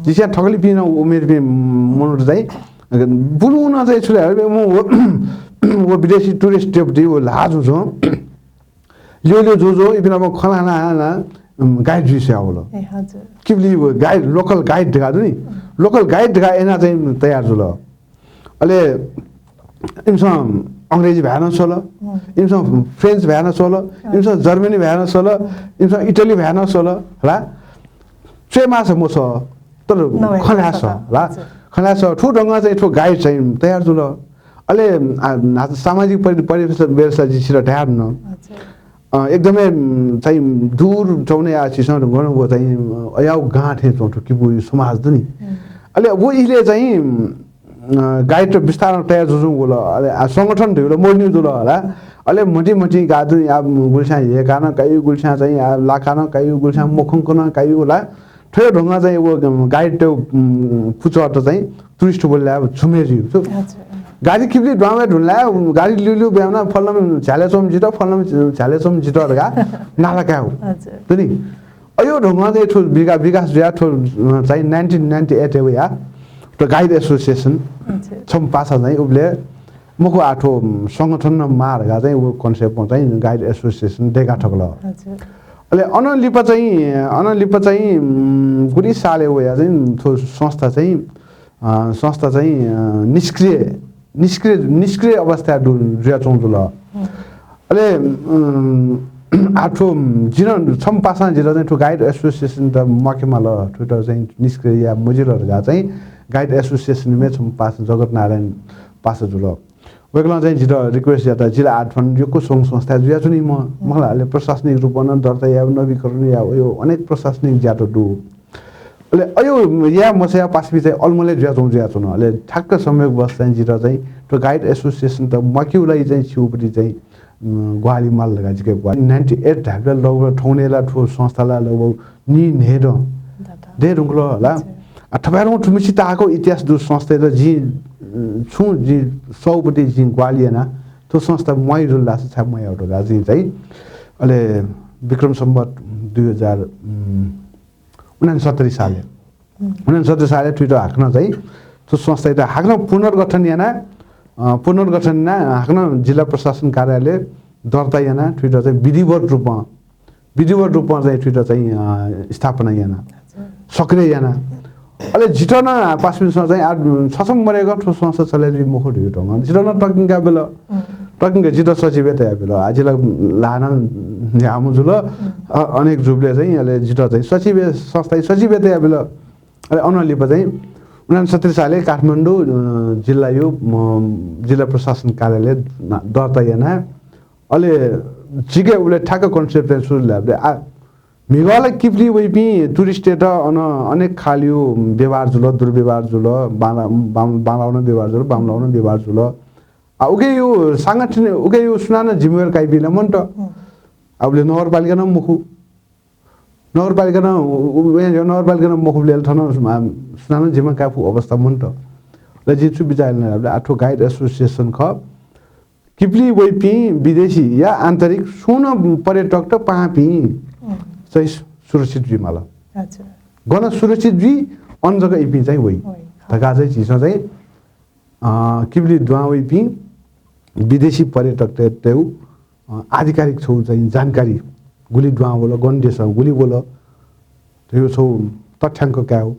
जिस्यां थकलिपिं नं उमेरपिं मनूत चाहिँ बुलुं नं चाहिँ छु धाःसा व, व विदेशी tourist deputy व ल्हाः जुजुं ल्यू ल्यू जुजुं इपिं नाप खँ ल्हाना ल्हाना, उम्, guide जुइ स्वया वल। ए, हजुर। किपली व guide, local guide धकाः दु नि। Local guide धकाः याना चाहिँ तयार जुल। अले इमिसं अंग्रेजी भाय् नं स्वल, उम्। इमिसं French भाय् नं स्वल, उम्। इमिसं Germany भाय् नं स्वल, उम्। इमिसं Italy भाय् नं स्वल, हला। च्वय् माःसा मस्वः, तर नवाय् खँ ल्हाये माःसा सः, त। ला? हजुर। खँ ल्हाये सः, थ्व ढंगं चाहिँ थ्व guide चाहिँ तयार जुल। अले, आ, ना-, सामाजिक परि-, परिवेश, व्यवस्था जि छितः धयाधुन। हजुर। अ, एकदमै, उम्, चाहिँ दूर च्वने या छिसं गन व चाहिँ, अ, अयाउ गां थें च्वं थ्व किपू समाज दु नि। उम्। अले व इलय् चाहिँ, अ, guide त बिस्तारं तयार जुजुं वल। अले, आ, संगठन धइगु ला मर्न्यु जुल हला। अले म्हति म्हति गाः दु, आ, गुलिस्यां हेकानं कायु, गुलिस्यां चाहिँ, आ, लाकानं कायु, गुलिस्यां मखंकनं कायु हला। थ्व ढंगं चाहिँ व, उम्, guide त, उम्, पुचःत चाहिँ tourist बोलाय् झुमे जुइ। अच्छा। गाडी किपली द्वांवय् धुन लाय्, उम्, गाडी ल्यू ल्यू ब्याना फलम झ्याले चोम जित, फलम झ्याले चोम जित धकाः नाला कायु। अच्छा। दु नि। अयो ढंगं चाहिँ थ्व विका-, विकास जुया थ्व, अ, चाहिँ nineteen ninety eight ए वया थ्व guide association अच्छा। छम्ह पासा चाहिँ उबले मखु आ थ्व, उम्, संगठन नं माः धकाः चाहिँ व concept चाहिँ guide association दय्‌का थकल। अच्छा। अले अन लिपा चाहिँ, अन लिपा चाहिँ, उम्, गुलि सालय् वया चाहिँ थ्व संस्था चाहिँ, अ, संस्था चाहिँ, अ, निष्क्रिय, निष्क्रिय, निष्क्रिय अवस्थाय् दु-, जुयाच्वंगु जुल। हम्म। अले, उम्, आ थ्व जिं नं छम्ह पासां जितः चाहिँ थ्व guide association त म्वाके माल, थ्वयात चाहिँ निष्क्रिय याये मजिल धकाः चाहिँ guide association-मय् छम्ह पासा जगत नारायण पासा जुल। वय्‌कलं चाहिँ जितः request यात, जि ला आः थन यक्व संघ संस्था जुयाच्वनी म-, मला, अले प्रशासनिक रूपं नं दर्ता याये, नवीकरण याये, अयो अनेक प्रशासनिक ज्यात दु। अले अयो याये मसया पासापिं चाहिँ अलमलय् जुयाच्वं जुयाच्वन। अले ठ्याक्क संयोगवश चाहिँ जितः चाहिँ थ्व guide association त म्वाकेगु लागि चाहिँ छिगुपट्टि चाहिँ, उम्, ग्वाहालि माल धकाः जिके ग्वाहालि। Ninety eight धायेबलय् लगभग थौंकन्हय् ला थ्व संस्था ला लगभग नीन्हय्‌दँ दे धुंकल हला। अच्छा। आ, थपाय्‌धंगु थुमिसे ताःहाकःगु इतिहास दु संस्थायात जिं, उम्, छुं जिं सःपट्टि जिं ग्वाहालि याना, थ्व संस्था म्वाइ जुल धाःसा छाय् म्वाइ याउ धकाः जिं चाहिँ, अले विक्रम सम्वत दुई हजार, उम्, उनान्सत्तरी सालय्। हम्म। उनान्सत्तरी सालय् थुइत हाकनं चाहिँ, थ्व संस्थायात हाकनं पुनर्गठन याना, अ, पुनर्गठन याना हाकनं जिल्ला प्रशासन कार्यालय दर्ता याना थुइत चाहिँ विधिवत रूपं विधिवत रूपं चाहिँ थुइत चाहिँ, अ, स्थापना याना, अच्छा। सक्रिय याना। अले जितः नं पासापिन्सं चाहिँ आ, छसम्म मरेगं थ्व संस्था चले जुइ मखु धइगु ढंगं जितः नं तकिंका बिल। उम्। तकिंका जितः सचिवय् तया बिल। आ, जितः ला न्ह्याम्ह जुल। उम्। अ, अनेक जुबलय् चाहिँ अले जितः चाहिँ सचिवय्, संस्थाय् सचिवय् तया बिल। अले अनं लिपा चाहिँ उनान्सत्तरी सालय् काठमाडौँ, अ, जिल्लायु, अ, जिल्ला प्रशासन कार्यालय दर्ता याना अले जिके उबलय् ठ्याक्क concept चाहिँ सुरु लाय्। आ, म्हिगः ला किपली वइपिं tourist-यात अन अनेक खालयु व्यवहार जुल, दुर्व्यवहार जुल, बांला-, बां-, बांलाउन व्यवहार जुल, बांलाउन व्यवहार जुल। आ, उकेयु सांगठनिक, उकेयु सुनानं जिम्मेवारी काइपिं ला मन्त। हम्म। आ, उबलय् नगरपालिका नं मखु। नगरपालिका नं उ- उ- नगरपालिका नं मखुबलय् थन सुनानं जिम्मा काय् फु अवस्था मन्त। ल जिं छु बिचाः याना धाःबले आथो गाइड एसोसिएसन खः। किबली वइपिं विदेशी या आन्तरिक सुन पर्यटक त पाहांपिं चाहिँ सुरक्षित जुइमाल। गन सुरक्षित जुइ अन जक इपिं चाहिँ वइ धकाः चाहिँ झीसं चाहिँ अ, किबली दुहां वइपिं विदेशी पर्यटकतय् आधिकारिक छौ चाहिँ जानकारी गुलि दुहां वल, गन देशं गुलि वल, थ्व छौ तथ्यांक काय्।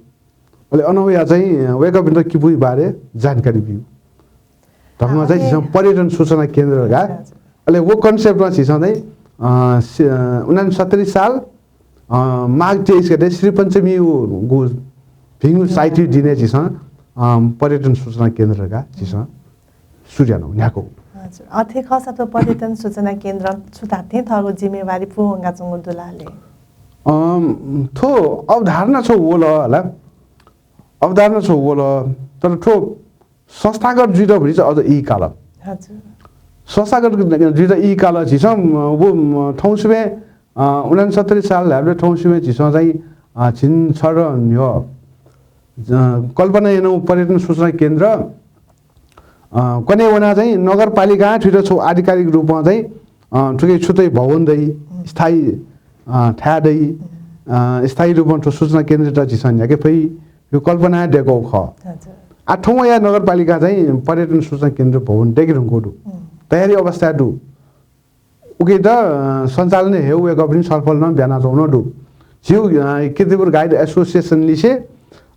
अले अन वया चाहिँ वय्कःपिन्त किबुइ बारे जानकारी बिउ। धकं चाहिँ झीसं पर्यटन सूचना केन्द्र का। अले वो कन्सेप्टमा झीसं चाहिँ अ, उनासत्तरी साल अ, माघ तेइस गते श्री पञ्चमी गु भिंगु साइत दिने झीसं अ, पर्यटन सूचना केन्द्र का झीसं सुरु याना न्ह्याकु। अथे खःसा त पर्यटन सूचना केन्द्र छु धात्थें थःगु जिम्मेवारी पूवंगाच्वंगु दुलाले। अम, थ्व अवधारणा छौ वल होला। अवधारणा छौ वल, तर थ्व संस्थागत जुइत भनी चाहिँ अझ ई काल। संस्थागत जुइत ई काल झीसं वो थौंसिबें अ, उनासत्तरी साल धाःबले थौंसिबें झीसं चाहिँ अ, झिन छर न्ह्यः अ, कल्पना यानाउ पर्यटन सूचना केन्द्र अ, कने वना चाहिँ नगरपालिकां थुइत छौ आधिकारिक रूपमा चाहिँ अ, थुके छुतै भवन दइ, स्थायी अ, थाय् दइ, अ, स्थायी रूपमा थ्व सूचना केन्द्रत झीसं न्ह्याके फइ, यो कल्पना देगौ खः। आ थौंया नगरपालिका चाहिँ पर्यटन सूचना केन्द्र भवन देके धुंकौ दु। तयारी अवस्था दु। उके त अ, सञ्चालन हे वय्कःपिं छलफल नं ब्याना चौन दु। झिउ अ, किर्तिपुर गाइड एसोसिएसन लिसे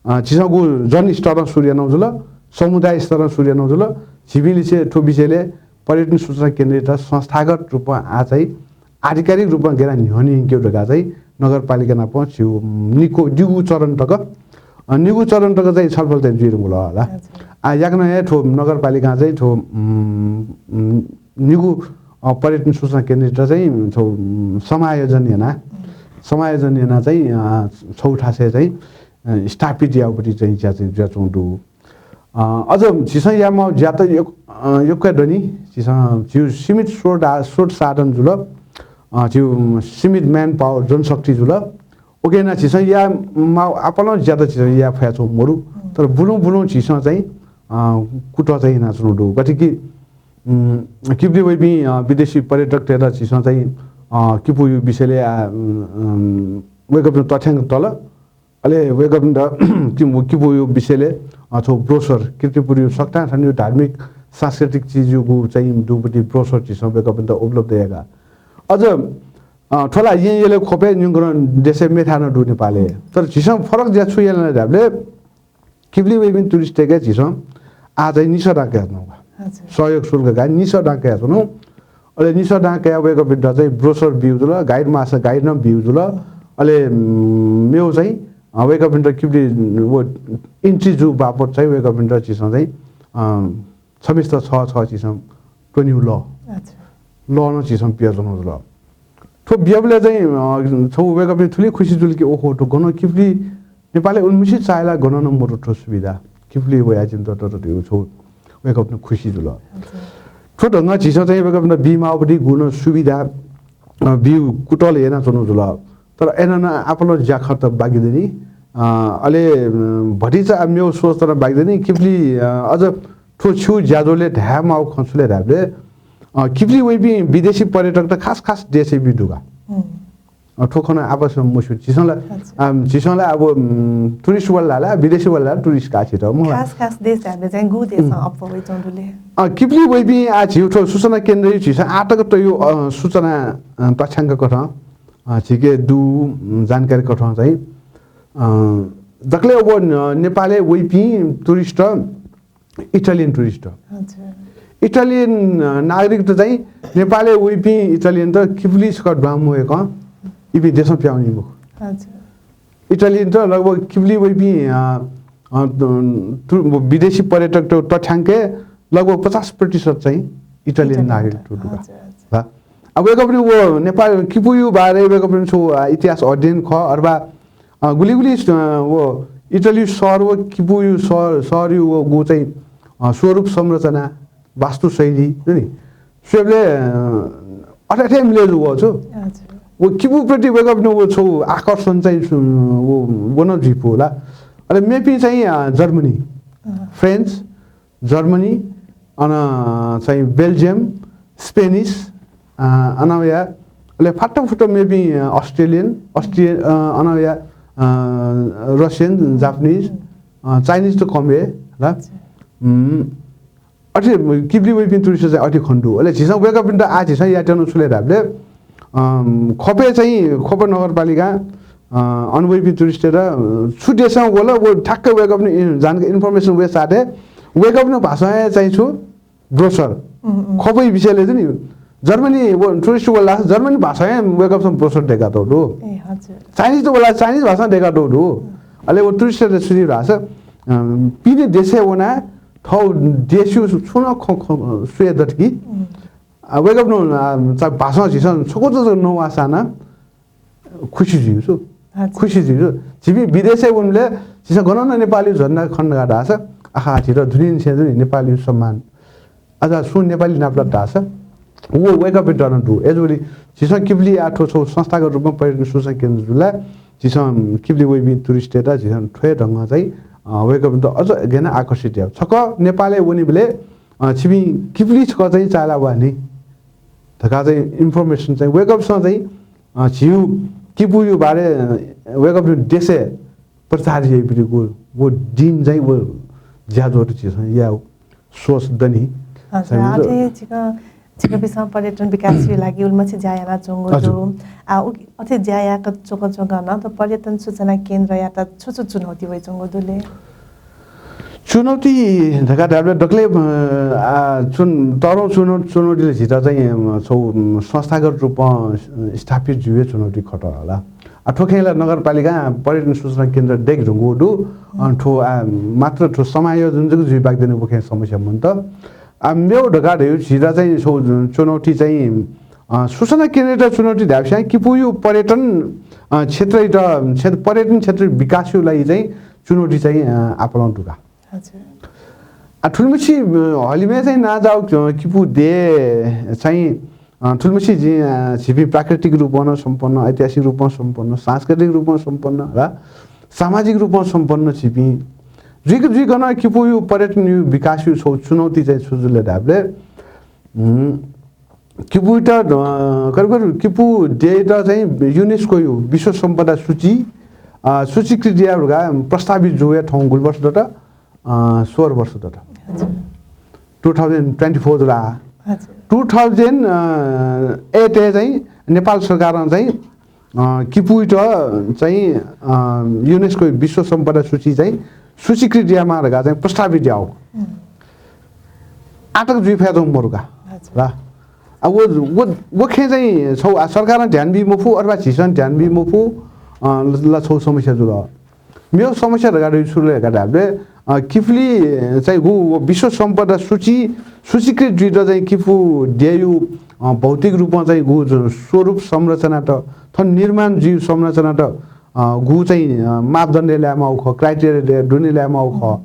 अ, झीसं गु जन स्तरं सुरु याना जुल, समुदाय स्तरं सुरु याना जुल। झीपिं लिसे थ्व विषयले पर्यटन सूचना केन्द्रत संस्थागत रूपमा आ चाहिँ आधिकारिक रूपमा गेना न्ह्यःने यंकेउ धका चाहिँ नगरपालिका नाप झिउ निको दिगु चरण तक अ, निगु चरण तक चाहिँ छलफल चाहिँ जुइरंगु ल होला। आ याकनं हे थ्व नगरपालिका चाहिँ थ्व निगु अ, पर्यटन सूचना केन्द्रत चाहिँ छौ समायोजन याना समायोजन याना चाहिँ अ, छौ थासे चाहिँ अ, स्थापित याउपट्टि चाहिँ ज्या चाहिँ ज्या चौं दु। अ, अझ झीसं यामा ज्या त यक्व दनि। झीसं झिउ सीमित स्रोत आ- स्रोत साधन जुल। अ, झिउ सीमित म्यान पावर जनशक्ति जुल। ओके ना झीसं या माउ आपलं ज्या त झीसं या फया छौ मरु। तर बुलुं बुलुं झीसं चाहिँ अ, कुत चाहिँ हिना चुनु दु। गथे कि उम, किबली वइपिं अ, विदेशी पर्यटकतय्त झीसं चाहिँ अ, किपुयु विषयले आ, उम, उम, वय्कःपिं तथ्यांक तल। अले वय्कःपिन्त किपु- किपुयु विषयले अ, छौ ब्रोसर किर्तिपुरयु सकतां थनियु धार्मिक सांस्कृतिक चिजयुगु चाहिँ दुपट्टि ब्रोसर झीसं वय्कःपिन्त उपलब्ध याका। अझ अ, थ्वला यें यले खोपे न्यंकनं देशे मेथानं दु नेपाले। तर झीसं फरक ज्या छु याना धाबले किबली वइपिं टुरिस्टतय्के झीसं आ चाहिँ निसः दां कयाच्वनु। सहयोग शुल्क का निसः दां कयाच्वनु। अले निसः दां कया वय्कःपिन्त चाहिँ ब्रोसर बिउ जुल, गाइड मासा गाइड नं बिउ जुल। अले उम, मेउ चाहिँ अ, वय्कःपिन्त किबली व इन्ट्री जु बापत चाहिँ वय्कःपिन्त झीसं चाहिँ अ, छमिस्त छ छ झीसं त्वनिउ ल। ल नं झीसं पिया जुल। थ्व बियाबले चाहिँ अ, छौ वय्कःपिं थुलि खुसी जुल कि ओहो थ्व गन किबली नेपाले उन्मुसी चायला गन न मरु थ्व सुविधा। किबली वया जिन्त त त छौ वय्कःपिं खुसी जुल। थ्व ढंग झीसं चाहिँ वय्कःपिन्त बिमावधि गुण सुविधा अ, बिउ कुतल याना चुनु जुल। तर एनन आपलं ज्या खर्च बाकी दनि। अ, अले उम, भतिचा मेउ सोच तर बाकी दनि किबली अ, अझ थ्व छु ज्याजोले धाये माउ खँ छुले धाबले अ, किबली वइपिं विदेशी पर्यटकत खास खास देशे बि दुगा। अ, थ्व खन आपस मसु झीसं ला अ, झीसं ला अब उम, टुरिस्ट वाला ला विदेशी वाला टुरिस्ट का छित मुला। खास खास देश धाबले चाहिँ गु देशं अप्प वइ चौं दुले। अ, किबली वइपिं आ झिउ थ्व सूचना केन्द्र झीसं आतक तयु अ, सूचना अ, तथ्यांक कथं अ, झीके दु उम, जानकारी कथं चाहिँ अ, दकले अब न- नेपाले वइपिं टुरिस्ट इटालियन टुरिस्ट। इटालियन अ, नागरिक त चाहिँ नेपाले वइपिं इटालियन त किबली छक द्वाम वय्कं इपिं देशं प्याउनी मखु। इटालियन त लगभग किबली वइपिं अ, अ, टु- विदेशी पर्यटक त- तथ्यांके लगभग पचास प्रतिशत चाहिँ इटालियन नागरिक टुटुका। अब वय्कःपिं व नेपाल किपुयु बारे वय्कःपिं छु अ, इतिहास अध्ययन ख अथवा अ, गुलि गुलि अ, व इटली सहर व किपुयु सहर सहरयु व गु चाहिँ अ, स्वरूप संरचना वास्तुशैली नि स्वयंबले अ, अथे अथे मिले जु व छु। व किपूप्रति वय्कःपिनि व छौ आकर्षण चाहिँ छु-, व, व नं जुइपु होला। अले मेपिं चाहिँ, अ, जर्मनी, अँ। फ्रेन्च, जर्मनी, अन चाहिँ बेल्जियम, स्पेनिस, अ, अन वया, अले फाटफुट मेपिं, अ, अस्ट्रेलियन, अस्ट्रिय-, अ, अन वया, अ, रसियन, जापानिज, अ, चाइनिज त कम हे, ल। अच्छा। उम्, अथे किपुली वइपिं टुरिस्ट चाहिँ अथे खने दु। अले झीसं वय्कःपिन्त आः झीसं यायेत्यनागु छु ले धाःबलय्, अम, ख्वपय् चाहिँ ख्वप नगरपालिकां, अ, अन वइपिं टुरिस्टत, अ, छु देशं वल, व ठ्याक्क वय्कःपिनि इन-, जानकारी, इन्फर्मेसन वये साथै वय्कःपिनि भाषां हे चाहिँ छु ब्रोसर। उम्, उम्। ख्वपया विषयले चाहिँ नि, जर्मनी व टुरिस्ट वल धाःसा जर्मनी भाषां हे वय्कःपिसं ब्रोसर दय्कातःगु दु। ए, हजुर। चाइनिज त वल धाःसा चाइनिज भाषां दय्कातःगु दु। अले व टुरिस्टत छु जुइ धाःसा, अम, पिने देशय् वनाः थःगु देशया छुं नं खँ, खँ, स्वये दत कि। उम्। आ, वय्कःपिनि, आ, चा भाषां झीसं छकूचा जक नवाःसां नं खुसी जुइ छु। अच्छा। खुसी जुइ छु। झीपिं विदेशय् वंबलय् झीसं गनं नं नेपालीया झन्डा खने धकाः धाःसा, आहा, झीत दुनियानिसें चाहिँ नेपालीया सम्मान। अझ सुं नेपाली नापलात धाःसा, व वय्कःपिन्त नं दु। अय्जूगुलिं झीसं किपुली आः थ्व छौ संस्थागत रूपमा पर्यटन सूचना केन्द्र जुल ला, झीसं किपुली वइपिं टुरिस्टत झीसं थ्व हे ढंगं चाहिँ, अ, वय्कःपिन्त अझ गय् यानाः आकर्षित याये। छकः नेपालय् वनीबलय्, अ, छिपिं किपुली छकः चाहिँ चाःहिला वा नि धकाः चाहिँ इन्फर्मेसन चाहिँ वय्कःपिसं चाहिँ, अ, झीगु किपूया बारे, अ, वय्कःपिनि देशय् प्रचार याइपिनिगु व दिं चाहिँ व ज्याझ्वः त झीसं यायेगु सोच दनि। हजुर, चाहिँ अथे छिकपिसं पर्यटन विकासया लागि उलिमछि ज्या यानाच्वंगु हजुर। दु। आ, उ-, अथे ज्या याका च्वंक च्वंक नं थ्व पर्यटन सूचना केन्द्रयात छु छु चुनौती वइच्वंगु दु ले? चुनौती धकाः धाःबलय् दकलय्, अ, आ, चुन-, तःधंगु चुनौ-, चुनौतीले झीत चाहिँ, अ, छौ, अ, संस्थागत रूपं, अ, स्थापित जुइबलय् चुनौती खः त होला। आ, थ्व खँय् ला नगरपालिकां पर्यटन सूचना केन्द्र दयेके धुंकूगु दु। अ, थ्व, आ, मात्र थ्व समायोजन जक जुइबाक दनि, व खँय् समस्या मन्त। आ, मेगु धकाः धयागु झीत चाहिँ छौ चुनौती चाहिँ, अ, सूचना केन्द्रयात चुनौती धाःसा किपूया पर्यटन, अ, क्षेत्रयात, क्षेत्र, पर्यटन क्षेत्र विकासया लागि चाहिँ चुनौती चाहिँ, अ, आपालं दु का। हजुर। आ, थुलिमछि, अ, हलिमय् चाहिँ नांजाःगु, अ, किपू देय् चाहिँ, अ, थुलिमछि जि, अ, झीपिं प्राकृतिक रूपं नं सम्पन्न, ऐतिहासिक रूपं सम्पन्न, सांस्कृतिक रूपं सम्पन्न, र सामाजिक रूपं सम्पन्न झीपिं जुइक जुइक नं किपूया पर्यटनया विकासया छौ चुनौती चाहिँ छु जुल धाःबलय्, उम्, किपूयात, अ, करिब करिब किपू देय्‌यात चाहिँ युनेस्कोया विश्व सम्पदा सूची, अ, सूचीकृत याये धुंकाः प्रस्तावित जुया थौं गुलि वर्ष दत, अ, सोह्र वर्ष दत। हजुर। Two thousand twenty four जुल। हजुर। Two thousand eight य् चाहिँ नेपाल सरकारं चाहिँ, अ, किपूयात चाहिँ, अ, युनेस्को विश्व सम्पदा सूची चाहिँ सूचीकृत यायेमाः धकाः चाहिँ प्रस्तावित याःगु। उम्। आः तक जुइ फयाच्वंगु मरु का। हजुर। ला। आ, व, व, व खँय् चाहिँ छौ, आ, सरकारं ध्यान बी मफु, अथवा झीसं ध्यान बी मफु, अ, ला छौ समस्या जुल। मेगु समस्या धकाः धइगु छु ले धकाः धाःबलय्, अ, किपुली चाहिँ गु व विश्व सम्पदा सूची, सूचीकृत जुइत चाहिँ किपू देय्‌या, अ, भौतिक रूपं चाहिँ गु ज-, स्वरूप संरचनात, थन निर्माण जुइ संरचनात, अ, गु चाहिँ, अ, मापदण्ड लायेमाःगु खः, criteria दुने लायेमाःगु खः।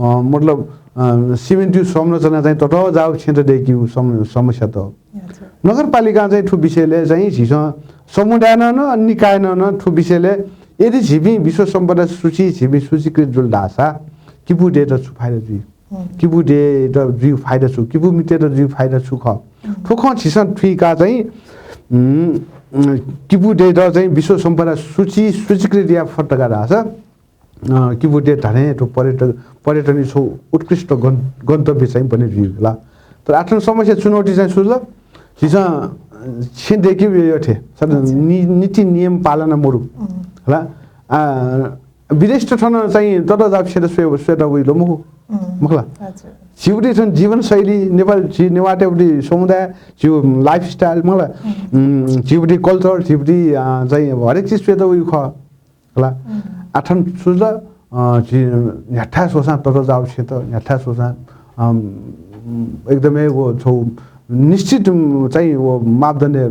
अ, मतलब, अ, सिमेन्टया संरचना चाहिँ ततःजाःगु छेँत दय्‌केगु सम-, समस्या त। अच्छा। नगरपालिकां चाहिँ थ्व विषयलय् चाहिँ झीसं समुदायनं नं, निकायनं नं थ्व विषयलय् यदि झीपिं विश्व सम्पदा सूची झीपिं सूचीकृत जुल धाःसा किपू देय्‌त छु फाइदा जुइ? हम्म। किपू देय्‌त जुइ फाइदा छु? किपू मित्रत जुइ फाइदा छु खः? हम्म। थ्व खँ झीसं थुइकाः चाहिँ, उम्, उम्, किपू देय्‌त चाहिँ विश्व सम्पदा सूची सूचीकृत याये फत धकाः धाःसा अ, किपू देय् धात्थें थ्व पर्यटक, पर्यटनया छौ उत्कृष्ट गन-, गन्तव्य चाहिँ बने जुइ होला। तर आः थन समस्या चुनौती चाहिँ छु जुल? झीसं, अ, छेँ दय्‌केगु यःथें, सर, अच्छा। नि-, नीति नियम पालना मरु। उम्। होला? आ, विदेशत थन चाहिँ ततःजाःगु छेँत स्वये, स्वयेत वइ ला मखु? उम्। मखु ला? अच्छा। झीगु थन जीवनशैली, नेपाल, झी नेवाःतय्‌गु समुदाय, झीगु lifestyle, मखु ला? उम्। उम्, झीगु culture, झीगु, अ, चाहिँ हरेक चिज स्वयेत वइ खः। होला। उम्। आः थन छु जुल, अ, झी न्ह्याथाय् स्वःसां ततःजाःगु छेँत, न्ह्याथाय् स्वःसां, अम, एकदमै व छौ निश्चित, उम्, चाहिँ व मापदण्डय्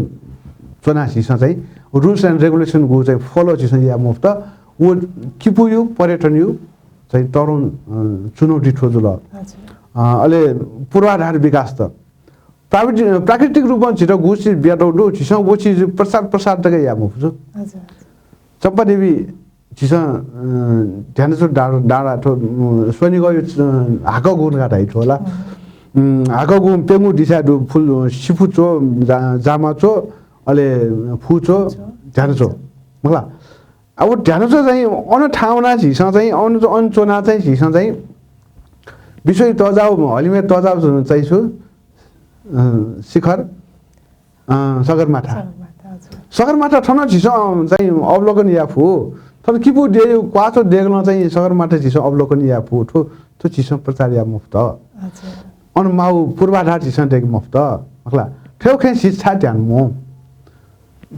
च्वनाः झीसं चाहिँ rules and regulation गु चाहिँ follow झीसं याये मफुत, व किपूया पर्यटनया चाहिँ तःधंगु, अ, चुनौती थ्व जुल। हजुर। अ, अले पूर्वाधार विकास त प्राविधि-, प्राकृतिक रूपं झीत गु चिज बियातःगु दु, झीसं व चिज प्रचार प्रसार तक याये मफु छु। चम्पा देवी झीसं, अ, ध्यानचो डाँडा, डाँडा थ्व, अ, स्वनिगःया, अ, हाकःगु धकाः धाइ थ्व ला। उम्, हाकःगु प्यंगू दिसाय् दु, फुल, अ, सिफुच्वः, जा-, जामाच्वः, अले फुच्वः, ध्यानच्वः। मखु ला? अब ध्यानच्वः चाहिँ अन थाहां वनाः झीसं चाहिँ अन, अन च्वनाः चाहिँ झीसं चाहिँ विश्वया तःजाःगु, हलिमय् तःजाःगु चाहिँ छु, अ, शिखर, अ, सगरमाथा। सगरमाथा, हजुर। सगरमाथा थन झीसं, अ, चाहिँ अवलोकन याये फु। थन किपू देय् क्वाःच्वः देगलं चाहिँ सगरमाथा झीसं अवलोकन याये फु। थ्व, थ्व झीसं प्रचार याये मफुत। हजुर। अन माःगु पूर्वाधार झीसं दयेके मफुत। मखु ला? थ्व खँय् झी छाय् ध्यान मू?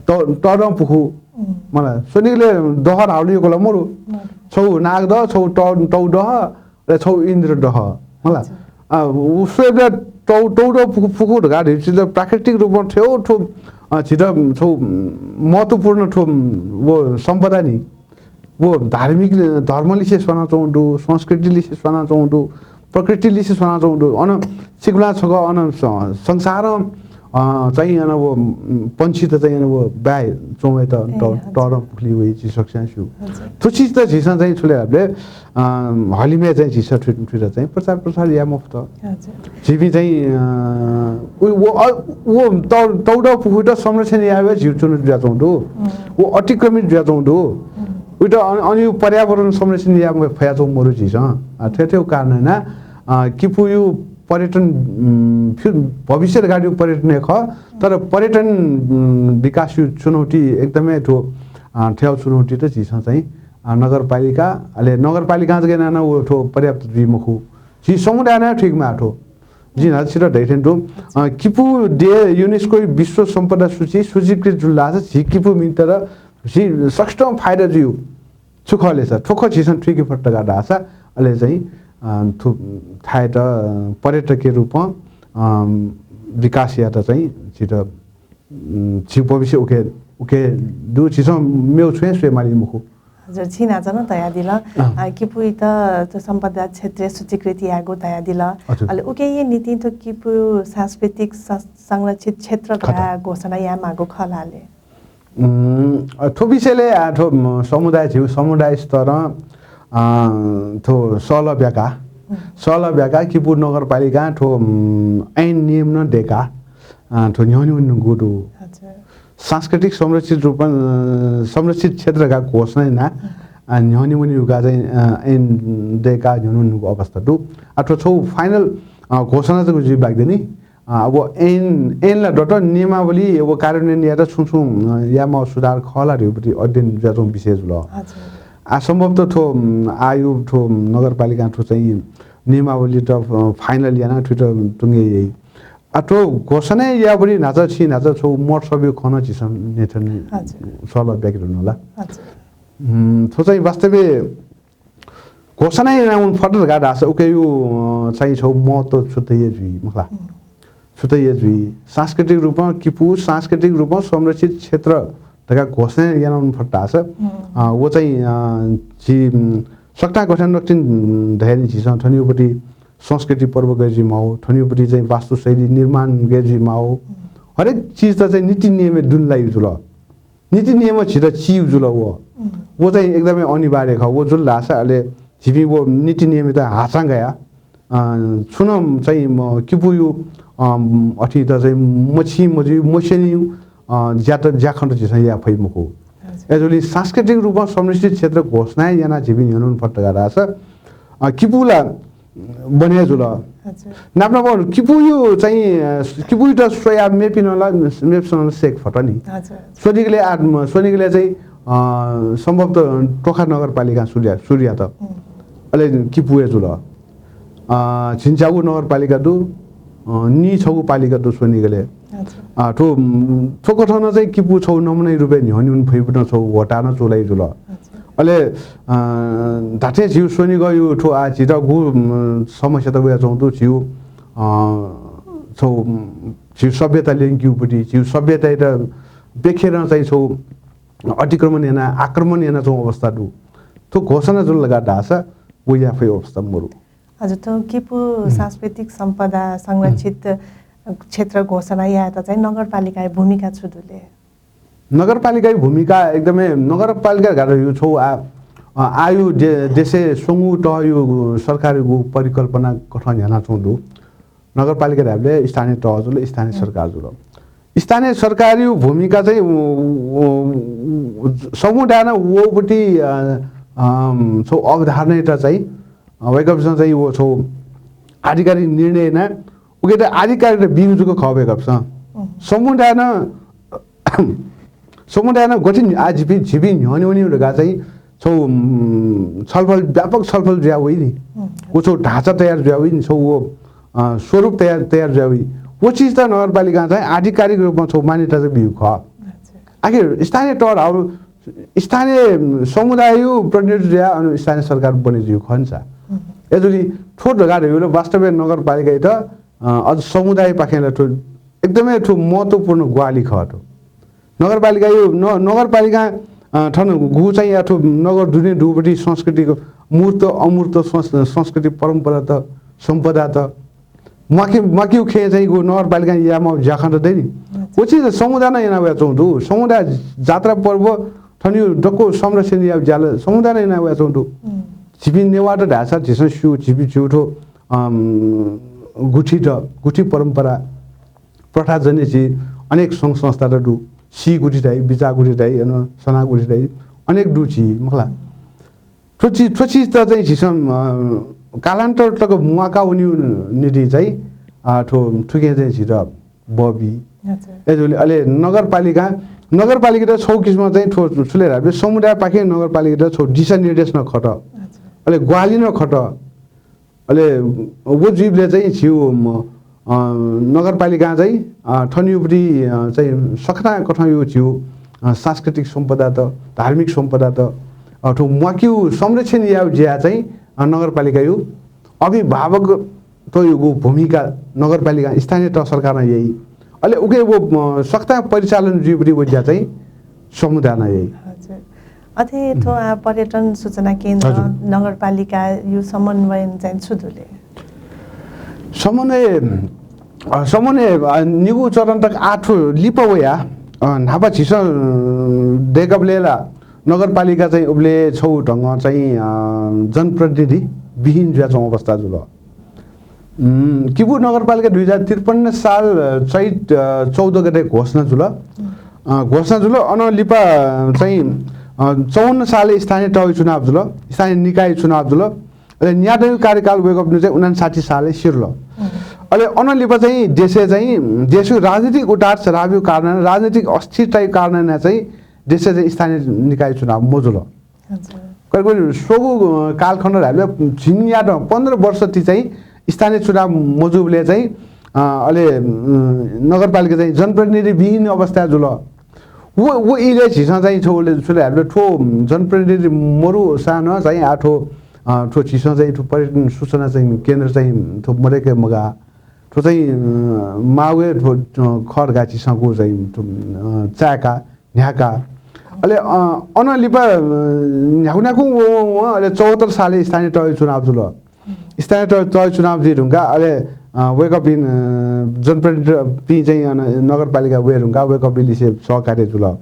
त-, तःदँ पुखू। उम्। मला, स्वनिगलय् दह धाःगु यक्व ला मरु। मरु। छगू नागदह, छगू त-, तौदह, अले छगू इन्द्रदह। मला। अच्छा। अ, उ स्वयेबलय् तौ-, तौदँ पुखू, पुखू धकाः धइगु चिज प्राकृतिक रूपं थ्व, थ्व, अ, झीत छगू महत्त्वपूर्ण थ्व, व सम्पदा नि। व धार्मिक, धर्मलिसे स्वानाच्वंगु दु, संस्कृतिलिसे स्वानाच्वंगु दु, प्रकृतिलिसे स्वानाच्वंगु दु। अन चिकुला छकः अन स-, संसारं, अ, चाहिँ अन व, उम्, पंक्षीत चाहिँ अन व बाय् च्वंवयेत ए, त-, हजुर। तःदँ पुखुलिइ वइ झी सकसियां स्यू। हजुर। थ्व चिज त झीसं चाहिँ छु ले धाःबलय्, अ, हलिमय् चाहिँ झीसं थुइ-, थुइत चाहिँ प्रचार प्रसार याये मफुत। हजुर। झीपिं चाहिँ, अ, उ, व, अ, व त-, तौदँ पुखूत संरक्षण यायेबलय् झीगु चुनौती जुयाच्वंगु दु। उम्। व अतिक्रमित जुयाच्वंगु दु। उम्। उइत अन-, अन पर्यावरण संरक्षण याये फयाच्वंगु मरु झीसं। अ, थ्व, थ्व कारणं यानाः, अ, किपूया पर्यटन, उम्, फ्यु-, भविष्य धकाः धइगु पर्यटन हे खः, तर पर्यटन, उम्, विकासया चुनौती एकदमै थ्व, अ, थ्व चुनौती त झीसं चाहिँ, अ, नगरपालिका, अले नगरपालिकां जक यानाः नं व थ्व पर्याप्त जुइ मखु। झी समुदायं नं थुइके माः थ्व। जिं न्हाचः छितः धयाथें तुं, अ, किपू देय् युनेस्को विश्व सम्पदा सूची सूचीकृत जुल धाःसा झी किपूमित र झी सकसितं फाइदा जुइ। छु खः ले सा, थ्व खँ झीसं थुइके फत धकाः धाःसा, अले चाहिँ, अ, थ्व थाय्‌त, अ, पर्यटकीय रूपं, अ, विकास यायेत चाहिँ झीत, उम्, झी भविष्य उखे, उखे दु, झीसं मेगु छुं हे स्वये माली मखु। हजुर, छिं न्हाचः नं धयादिल, अँ। अ, किपूइत थ्व सम्पदा क्षेत्रय् सूचीकृत यायेगु धयादिल। हजुर। अले उकिया निंतिं थ्व किपू सांस्कृतिक स-, संरक्षित क्षेत्र खः त। धकाः घोषणा यायेमाःगु खः ला ले? उम्, अ, थ्व विषयलय्, आ, थ्व, म, समुदाय झीगु समुदाय स्तरं, अ, थ्व सहलह ब्याका, उम्। सहलह ब्याका किपू नगरपालिकां थ्व, उम्, ऐन नियम नं दय्‌का, अ, थ्व न्ह्यःने वनेगु दु। अच्छा। सांस्कृतिक संरक्षित रूपं, अ, संरक्षित क्षेत्र धकाः घोषणा यानाः, उम्। अ, न्ह्यःने वनेगु का चाहिँ, अ, ऐन दय्‌का न्ह्यःने वनेगु अवस्था दु। आ, थ्व छगू final, अ, घोषणा जक जुइ बाकी दनि। अ, अब ऐन, ऐन ला दत, नियमावली अब कार्यान्वयन यायेत छुं छुं, अ, यायेमाःगु सुधार खः ला धइगु प्रति अध्ययन जुयाच्वंगु विषय जुल। हजुर। आ, सम्भवतः थ्व, उम्, आयु थ्व, उम्, नगरपालिकां थ्व चाहिँ नियमावली त, अ, final यानाः थुइत तुंगे याइ। आ, थ्व घोषणा यायेबलय् न्हाचः छिं न्हाचः छगू महोत्सवया खँ नं झीसं न्ह्यथन हजुर। सहलह ब्याके धुन ला। हजुर। उम्, थ्व चाहिँ वास्तवय् घोषणा यानावने फत धकाः धाःसा उकिया, अ, चाहिँ छगू महत्त्व छुट्टै हे जुइ, मखु ला? उम्। छुट्टै हे जुइ। सांस्कृतिक रूपं किपू सांस्कृतिक रूपं संरक्षित क्षेत्र धकाः घोषणा यानावने फत धाःसा, उम्। अ, व चाहिँ, अ, झी, उम्, सकतां कथं रक्तिन, उम्, धयानि झीसं थनिउपट्टि संस्कृति पर्व गय् जुइमाः, थनिउपट्टि चाहिँ वास्तुशैली निर्माण गय् जुइमाः। उम्। हरेक चिज त चाहिँ नीति नियमय् दुने लाइगु जुल। नीति नियम झीत चीगु जुल व। उम्। व चाहिँ एकदमै अनिवार्य खः। व जुल धाःसा अले झीपिं व नीति नियमयात हाचां गया, अ, छुं नं चाहिँ म किपूयु, अ, अथि त चाहिँ मछिं मजुइ मस्यनियु, अ, ज्यात ज्याखँत झीसं याये फइ मखु। हजुर। अय्‌जूगुलिं सांस्कृतिक रूपमा संरक्षित क्षेत्र घोषणा यानाः झीपिं न्ह्यःने वने फत धकाः धाःसा, अ, किपू ला बने जुल। हजुर। नाप नाप किपूयु चाहिँ, अ, किपूयुत स्वयाः मेपिं ला, मेपिसं ला सेक फत नि। हजुर। स्वनिगलय् आत्म, स्वनिगलय् चाहिँ, अ, सम्भवतः तोखा नगरपालिकां सुरु या-, सुरु यात। उम्। अले किपू हे जुल। अ, झिंच्यागू नगरपालिका दु, अ, नीछगू पालिका दु स्वनिगलय्। हजुर। अ, थ्व, उम्, थ्व कथं नं चाहिँ किपू छगू नमुना रूपय् न्ह्यःने वने फइगु नं छगू ह्वःताः नं चूलाइ जुल। हजुर। अले, अ, धात्थें झीगु स्वनिगःयु थ्व आः झीत गु, उम्, समस्यात वयाच्वंगु दु, झीगु, अ, छगू, उम्, झीगु सभ्यता ल्यंकेगुपट्टि, झीगु सभ्यतायात बेखेरं चाहिँ छगू अतिक्रमण याना, आक्रमण यानाच्वंगु अवस्था दु। थ्व घोषणा जुल धकाः धाःसा व याये फइगु अवस्था मरु। हजुर, थ्व किपू उम्। सांस्कृतिक सम्पदा संरक्षित उम्। क्षेत्र घोषणा यायेत चाहिँ नगरपालिकाया भूमिका छु दु ले? नगरपालिकाया भूमिका एकदमै, नगरपालिका धाःगु छौ आ, अ, आयु दे-, देशे स्वंगू तहयु सरकारयु परिकल्पना कथं न्ह्यानाच्वंगु दु। नगरपालिका धायेबलय् स्थानीय तह जुल, स्थानीय सरकार जुल। स्थानीय सरकारयु भूमिका चाहिँ उ, उ, उ, समुदायं वःपट्टि, अ, अम, छौ अवधारणायात चाहिँ, अ, वय्कःपिसं चाहिँ व छौ आधिकारिक निर्णय याना उकेत आधिकारिक बिउ जक खः वय्कःपिसं। समुदायं समुदायं गथे नि-, आ, झीपिं, झीपिं न्ह्यःने वनी धकाः चाहिँ छौ, उम्, छलफल, व्यापक छलफल जुया वइ नि। व छौ ढाँचा तयार जुया वइ नि, छौ व, अ, स्वरूप तयार, तयार जुया वइ। व चिज त नगरपालिकां चाहिँ आधिकारिक रूपमा छौ मान्यता चाहिँ बिउ खः। आखिर स्थानीय तह धाउ, स्थानीय समुदाययु प्रतिनिधित्व जुया अन स्थानीय सरकार बने जुइगु खः नि सा। अय्जूगुलिं थ्व धकाः धइगु वास्तवय् नगरपालिकायात, अ, अझ समुदायपाखें ला थ्व एकदमै थ्व महत्त्वपूर्ण ग्वाहालि खः थ्व। नगरपालिकायु, न-, नगरपालिकां, अ, थन गु चाहिँ या थ्व नगर दुने दुपट्टि सांस्कृतिक मूर्त, अमूर्त संस-, संस्कृति परम्परात, सम्पदात, म्वाके-, म्वाकेगु खँय् चाहिँ गु नगरपालिकां यायेमाःगु ज्याखँत दइ नि। व चिज समुदायं याना वयाच्वंगु दु। समुदाय जात्रा पर्व थनयु दक्व संरक्षण यायेगु ज्या ला समुदायं याना वयाच्वंगु दु। झीपिं नेवाःत धाःसा झीसं स्यू, झीपिं झीउ थ्व, अम, गुथित, गुथि परम्परा, प्रथाजन्य झी अनेक संघ संस्थात दु। सी गुथि धाइ, बिचा गुथि धाइ, अन सना गुथि धाइ, अनेक दु झी, मखला। थ्व चिज, थ्व चिजत चाहिँ झीसं, अ, कालान्तर तक म्वाका वनीगु निंतिं चाहिँ, अ, थ्व, थुकिं चाहिँ झीत बबी। अय्जूगुलिं अले नगरपालिका, नगरपालिकात छौ किसिमं चाहिँ थ्व छु ले धाःबलय् समुदायपाखें नगरपालिकात छौ दिशानिर्देश नं खत। अले ग्वाहालि नं खत। अले व जुइबलय् चाहिँ झीउ, म, अ, नगरपालिकां चाहिँ, अ, थनयुपट्टि, अ, चाहिँ सखना कथंयु झीउ, अ, सांस्कृतिक सम्पदात, धार्मिक सम्पदात, अ, थ्व म्वाकेगु संरक्षण यायेगु ज्या चाहिँ, अ, नगरपालिकायु अभिभावकत्वयुगु भूमिका नगरपालिका, स्थानीय तह सरकारं याइ। अले उके व, अ, सखना परिचालन जुइपट्टि व ज्या चाहिँ समुदायं याइ। अथे थ्व, अ, पर्यटन सूचना केन्द्र, नगरपालिकायु समन्वयन चाहिँ छु दु ले? समन्वय, अ, समन्वय, अ, निगू चरण तक आः थ्व लिपा वया, अ, न्हापा झीसं, अ, दय्काबलय् ला नगरपालिका चाहिँ उबलय् छौ ढंगं चाहिँ, अ, जनप्रतिनिधि विहीन जुयाच्वंगु अवस्था जुल। उम्, किपू नगरपालिका दुई हजार त्रिपन्न साल, अ, चैत, अ, चौध गते घोषणा जुल। अ, घोषणा जुल, अन लिपा चाहिँ, अ, चौवन्न सालय् स्थानीय तहयु चुनाव जुल, स्थानीय निकाय चुनाव जुल। अले न्यादँयु कार्यकाल वय्कःपिनिगु चाहिँ उनान्साठी सालय् सिधल। अले अन लिपा चाहिँ देशय् चाहिँ, देशयु राजनीतिक उतार चढावयु कारणं, राजनीतिक अस्थिरतायु कारणं चाहिँ देशय् चाहिँ स्थानीय निकाय चुनाव मजुल। करिब करिब स्वंगू, अ, कालखण्ड धायेबलय् झिंन्यादँ पन्ध्र वर्ष ति चाहिँ स्थानीय चुनाव मजूबलय् चाहिँ, अ, अले, उम्, नगरपालिका चाहिँ जनप्रतिनिधि विहीन अवस्था जुल। व, व इलय् झीसं चाहिँ छौ ले, छु ले धायेबलय् थ्व जनप्रतिनिधि मरुसां नं चाहिँ आः थ्व, अ, थ्व झीसं चाहिँ थ्व पर्यटन सूचना चाहिँ केन्द्र चाहिँ थ्व मदय्के मगाः। थ्व चाहिँ, अ, माःगु हे थ्व, अ, खः धकाः झीसं गु चाहिँ थ्व, अ, चाय्का न्ह्याका। अले, अ, अन लिपा, अ, न्ह्याकु न्ह्याकु वं वं वं, अले चौहत्तर सालय् स्थानीय तहयु चुनाव जुल। स्थानीय तह, तहयु चुनाव जुइ धुंकाः, अले, अ, वय्कःपिं, अ, जनप्रतिनिधिपिं चाहिँ अन नगरपालिका वये धुंकाः वय्कःपिं लिसे सहकार्य जुल।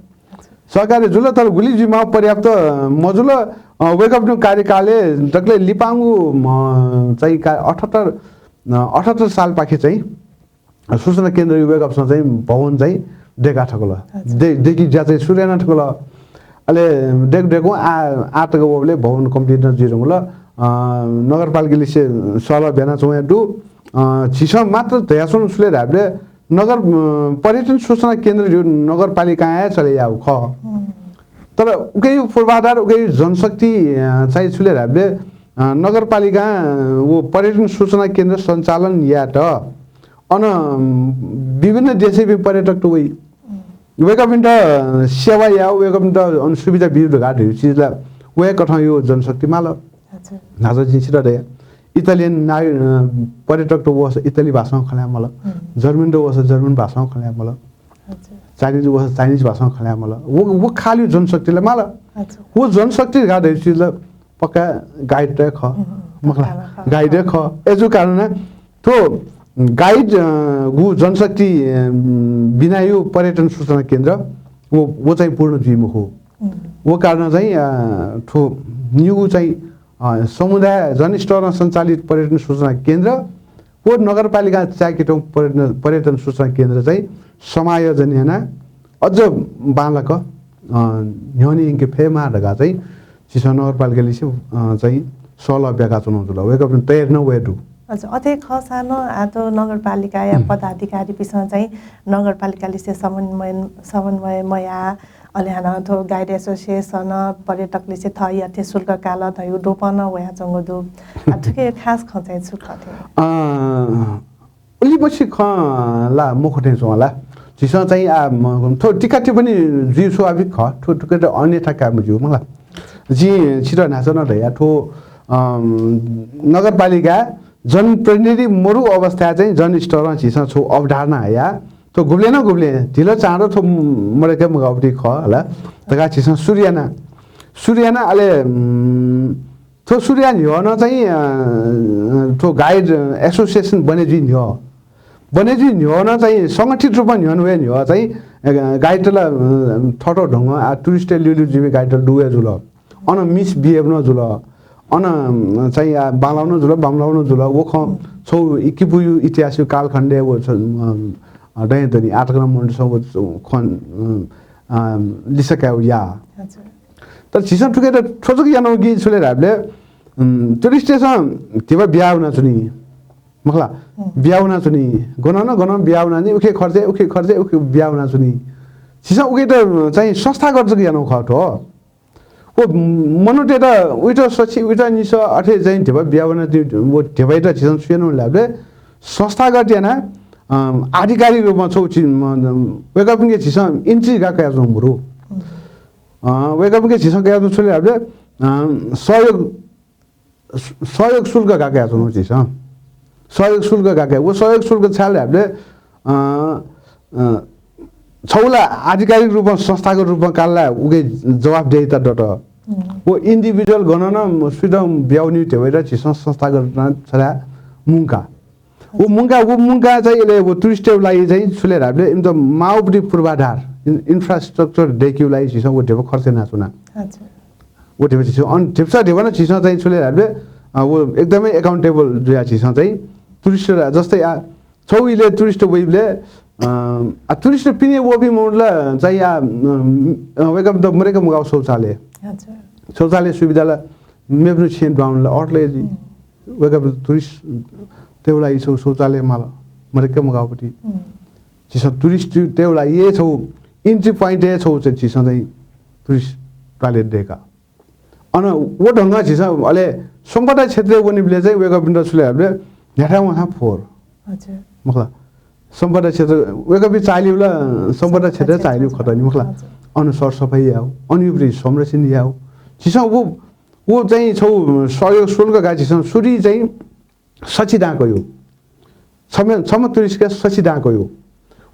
सहकार्य जुल, तर गुलि जुइमाः पर्याप्त, अ, मजुल। अ, वय्कःपिनिगु कार्यकालय् दकलय् लिपांगु, अ, चाहिँ का-, अठहत्तर, अ, अठहत्तर सालपाखे चाहिँ सूचना केन्द्रयु वय्कःपिसं चाहिँ भवन चाहिँ दय्का थकल। दे-, दय्केगु ज्या चाहिँ सुरु याना थकल। अले दय्कु दय्कु आ-, आः तक वःबलय् भवन complete नं जुइ धुंकल। अ, नगरपालिका लिसे सल्लाह ब्याना च्वंया दु। अ, झीसं मात्र धयाच्वनु छु ले धायेबलय् नगर, अ, पर्यटन सूचना केन्द्र धइगु नगरपालिकां हे चले याःगु खः। तर उकेयु पूर्वाधार, उकेयु जनशक्ति, अ, चाहिँ छु ले धायेबलय्, अ, नगरपालिकां, अ, व पर्यटन सूचना केन्द्र सञ्चालन यायेत अन, अम, विभिन्न देशय् पर्यटकत वइ। वय्कःपिन्त सेवा याउ, वय्कःपिन्त अन सुविधा बिउ धकाः धइगु चिज ला वय्कःपिन्त यो जनशक्ति माल। न्हाचः जिं छितः धया, इटालियन नाग-, अ, पर्यटकत वःसा इटाली भाषां खँ ल्हाये माल। जर्मनत वःसा जर्मन भाषां खँ ल्हाये माल। Chinese वःसा Chinese भाषां खँ ल्हाये माल। व, व खालयु जनशक्ति ला माल। व जनशक्ति धकाः धइगु चिज ला पक्का guide त खः। मखला, guide त खः। अय्जूगु कारणं थ्व गाइड, अ, गु जनशक्ति, अ, बिना यो पर्यटन सूचना केन्द्र व, व चाहिँ पूर्ण जुइ मखु। व कारण चाहिँ, अ, थ्व निगू चाहिँ, अ, समुदाय जनस्तरं सञ्चालित पर्यटन सूचना केन्द्र व नगरपालिका चाय्‌केतुं पर्यटन, पर्यटन सूचना केन्द्र चाहिँ समायोजन याना अझ बांलाक, अ, न्ह्यःने यंके फयेमा धकाः चाहिँ झीसं नगरपालिकालिसे, अ, चाहिँ सल्लाह ब्याका च्वनागु जुल। वय्‌कःपिं तयार नं वये दु। अच्छा, अथे खःसां नं आः थ्व नगरपालिकाया पदाधिकारीपिसं चाहिँ नगरपालिकालिसे समन्वय, समन्वय मया, अले हानं थ्व गाइड एसोसिएसन पर्यटकलिसे थःय् अथे शुल्क काल धयु द्वपं नं वयाच्वंगु दु। आः थुके खास खँ चाहिँ छु खः थें? अ, उलिमछि खँ ला मखु थें च्वं ला। झीसं चाहिँ आ, म, थ्व टिका टिप्पणी जुइ स्वाभाविक खः। थ्व, थुके त अन्यथा काये मज्यू मला। जिं छितः न्हाचः नं धया, थ्व, अम, नगरपालिका जनप्रतिनिधि मरु अवस्थाय् चाहिँ जनस्तरं झीसं छौ अवधारणा हया। थ्व गुबलें नं गुबलें ढिलो चाँडो थ्व मदय्‌के मगाःपति खः ला धकाः झीसं सुरु याना। सुरु याना अले, उम्, थ्व सुरु याये न्ह्यः नं चाहिँ, अ, थ्व गाइड एसोसिएसन बने जुइ न्ह्यः, बने जुइ न्ह्यः नं चाहिँ संगठित रूपमा न्ह्यःने वये न्ह्यः चाहिँ, अ, गाइड ला, अ, थःथः ढंगं, आ, टुरिस्ट ल्यूल्यू जिमि गाइड ला दुवय् जुल। अन मिसबिहेभ नं जुल। अन, अ, चाहिँ, आ, बांलाउ नं जुल, बांमलाउ नं जुल। व खँ छौ इकिपुयु इतिहासयु कालखण्डय् व छ, अ, अ, दयें दनि। आः तक नं मनूतय्‌सं व खँ, अ, अ, लिसा कायेगु या। हजुर। तर झीसं थुके त थ्व जक यानागु कि छु ले धायेबलय्, उम्, टुरिस्टतय्‌सं धिबा बिया वनाच्वनी। मखला, बिया वनाच्वनी। गनं न गनं बिया वनाच्वनी, उखे खर्च, उखे खर्च, उखे बिया वनाच्वनी। झीसं उके त चाहिँ संस्थागत जक यानागु खः थ्व। व मनूतय्‌त उइत सछि, उइत निसः अथे चाहिँ धिबा बिया वनाच्वनी, व धिबाइत झीसं छु यानागु ले धायेबलय् संस्थागत याना, अ, आधिकारिक रूपमा छौ चि-, म, वय्‌कःपिन्के झीसं इन्ट्री गा कयाच्वंगु मरु। अ, वय्‌कःपिन्के झीसं कयाच्वंगु छु ले धायेबलय्, अ, सहयोग, सहयोग शुल्क गा कयाच्वंगु झीसं। सहयोग शुल्क गा कया, व सहयोग शुल्क छाय् ले धायेबलय्, अ, अ, छौ ला आधिकारिक रूपमा संस्थागत रूपमा काल ला उके जवाफदेहिता दत। व individual गनं न सुइत बिया वनीगु धिबाइत झीसं संस्थागत रूपमा छथाय् मुंका। व मुंका, व मुंका चाहिँ अले व टुरिस्टतय्‌गु लागि चाहिँ छु ले धायेबलय् इमित माःगुपति पूर्वाधार, इन-, इन्फ्रास्ट्रक्चर दयेकेगु लागि झीसं व धिबा खर्च यानाच्वना। अच्छा। व धिबा झीसं अन धिबा धिबा नं झीसं चाहिँ छु ले धायेबलय्, अ, व एकदमै एकाउन्टेबल जुया झीसं चाहिँ टुरिस्ट ला जस्तै आ, छौ इलय् टुरिस्ट वइबलय्, अ, आ, टुरिस्ट पिने वःपिं मनूत ला चाहिँ आ, अ, वय्‌कःपिन्त मदय्‌के मगाःगु शौचालय। अच्छा। शौचालय सुविधा ला मेपिनि छेँ दुहां वनेला अःतले जि। वय्‌कःपिन्त टुरिस्टतय्‌गु लागि शौ-, शौचालय माल, मदय्‌के मगाःगुपति। झीसं टुरिस्टतय्‌गु लागि हे छौ entry point हे छौ चाहिँ झीसं चाहिँ टुरिस्ट टोयलेट दय्‌का। अन व ढंगं झीसं अले सम्पदा क्षेत्रय् वनीबलय् चाहिँ वय्‌कःपिन्त छु ले धायेबलय् न्ह्याथाय् वंसां फोहोर। अच्छा। मखला। सम्पदा क्षेत्र वय्‌कःपिं चाःहिउ ला सम्पदा क्षेत्रय् चाःहिउ खत नि मखला। अच्छा। अन सरसफाइ याउ, अन युपरि संरक्षण याउ। झीसं व, व चाहिँ छौ सहयोग शुल्क गा झीसं सुरुइ चाहिँ सछि दां कयु। छम्ह, छम्ह टुरिस्टके सछि दां कयु।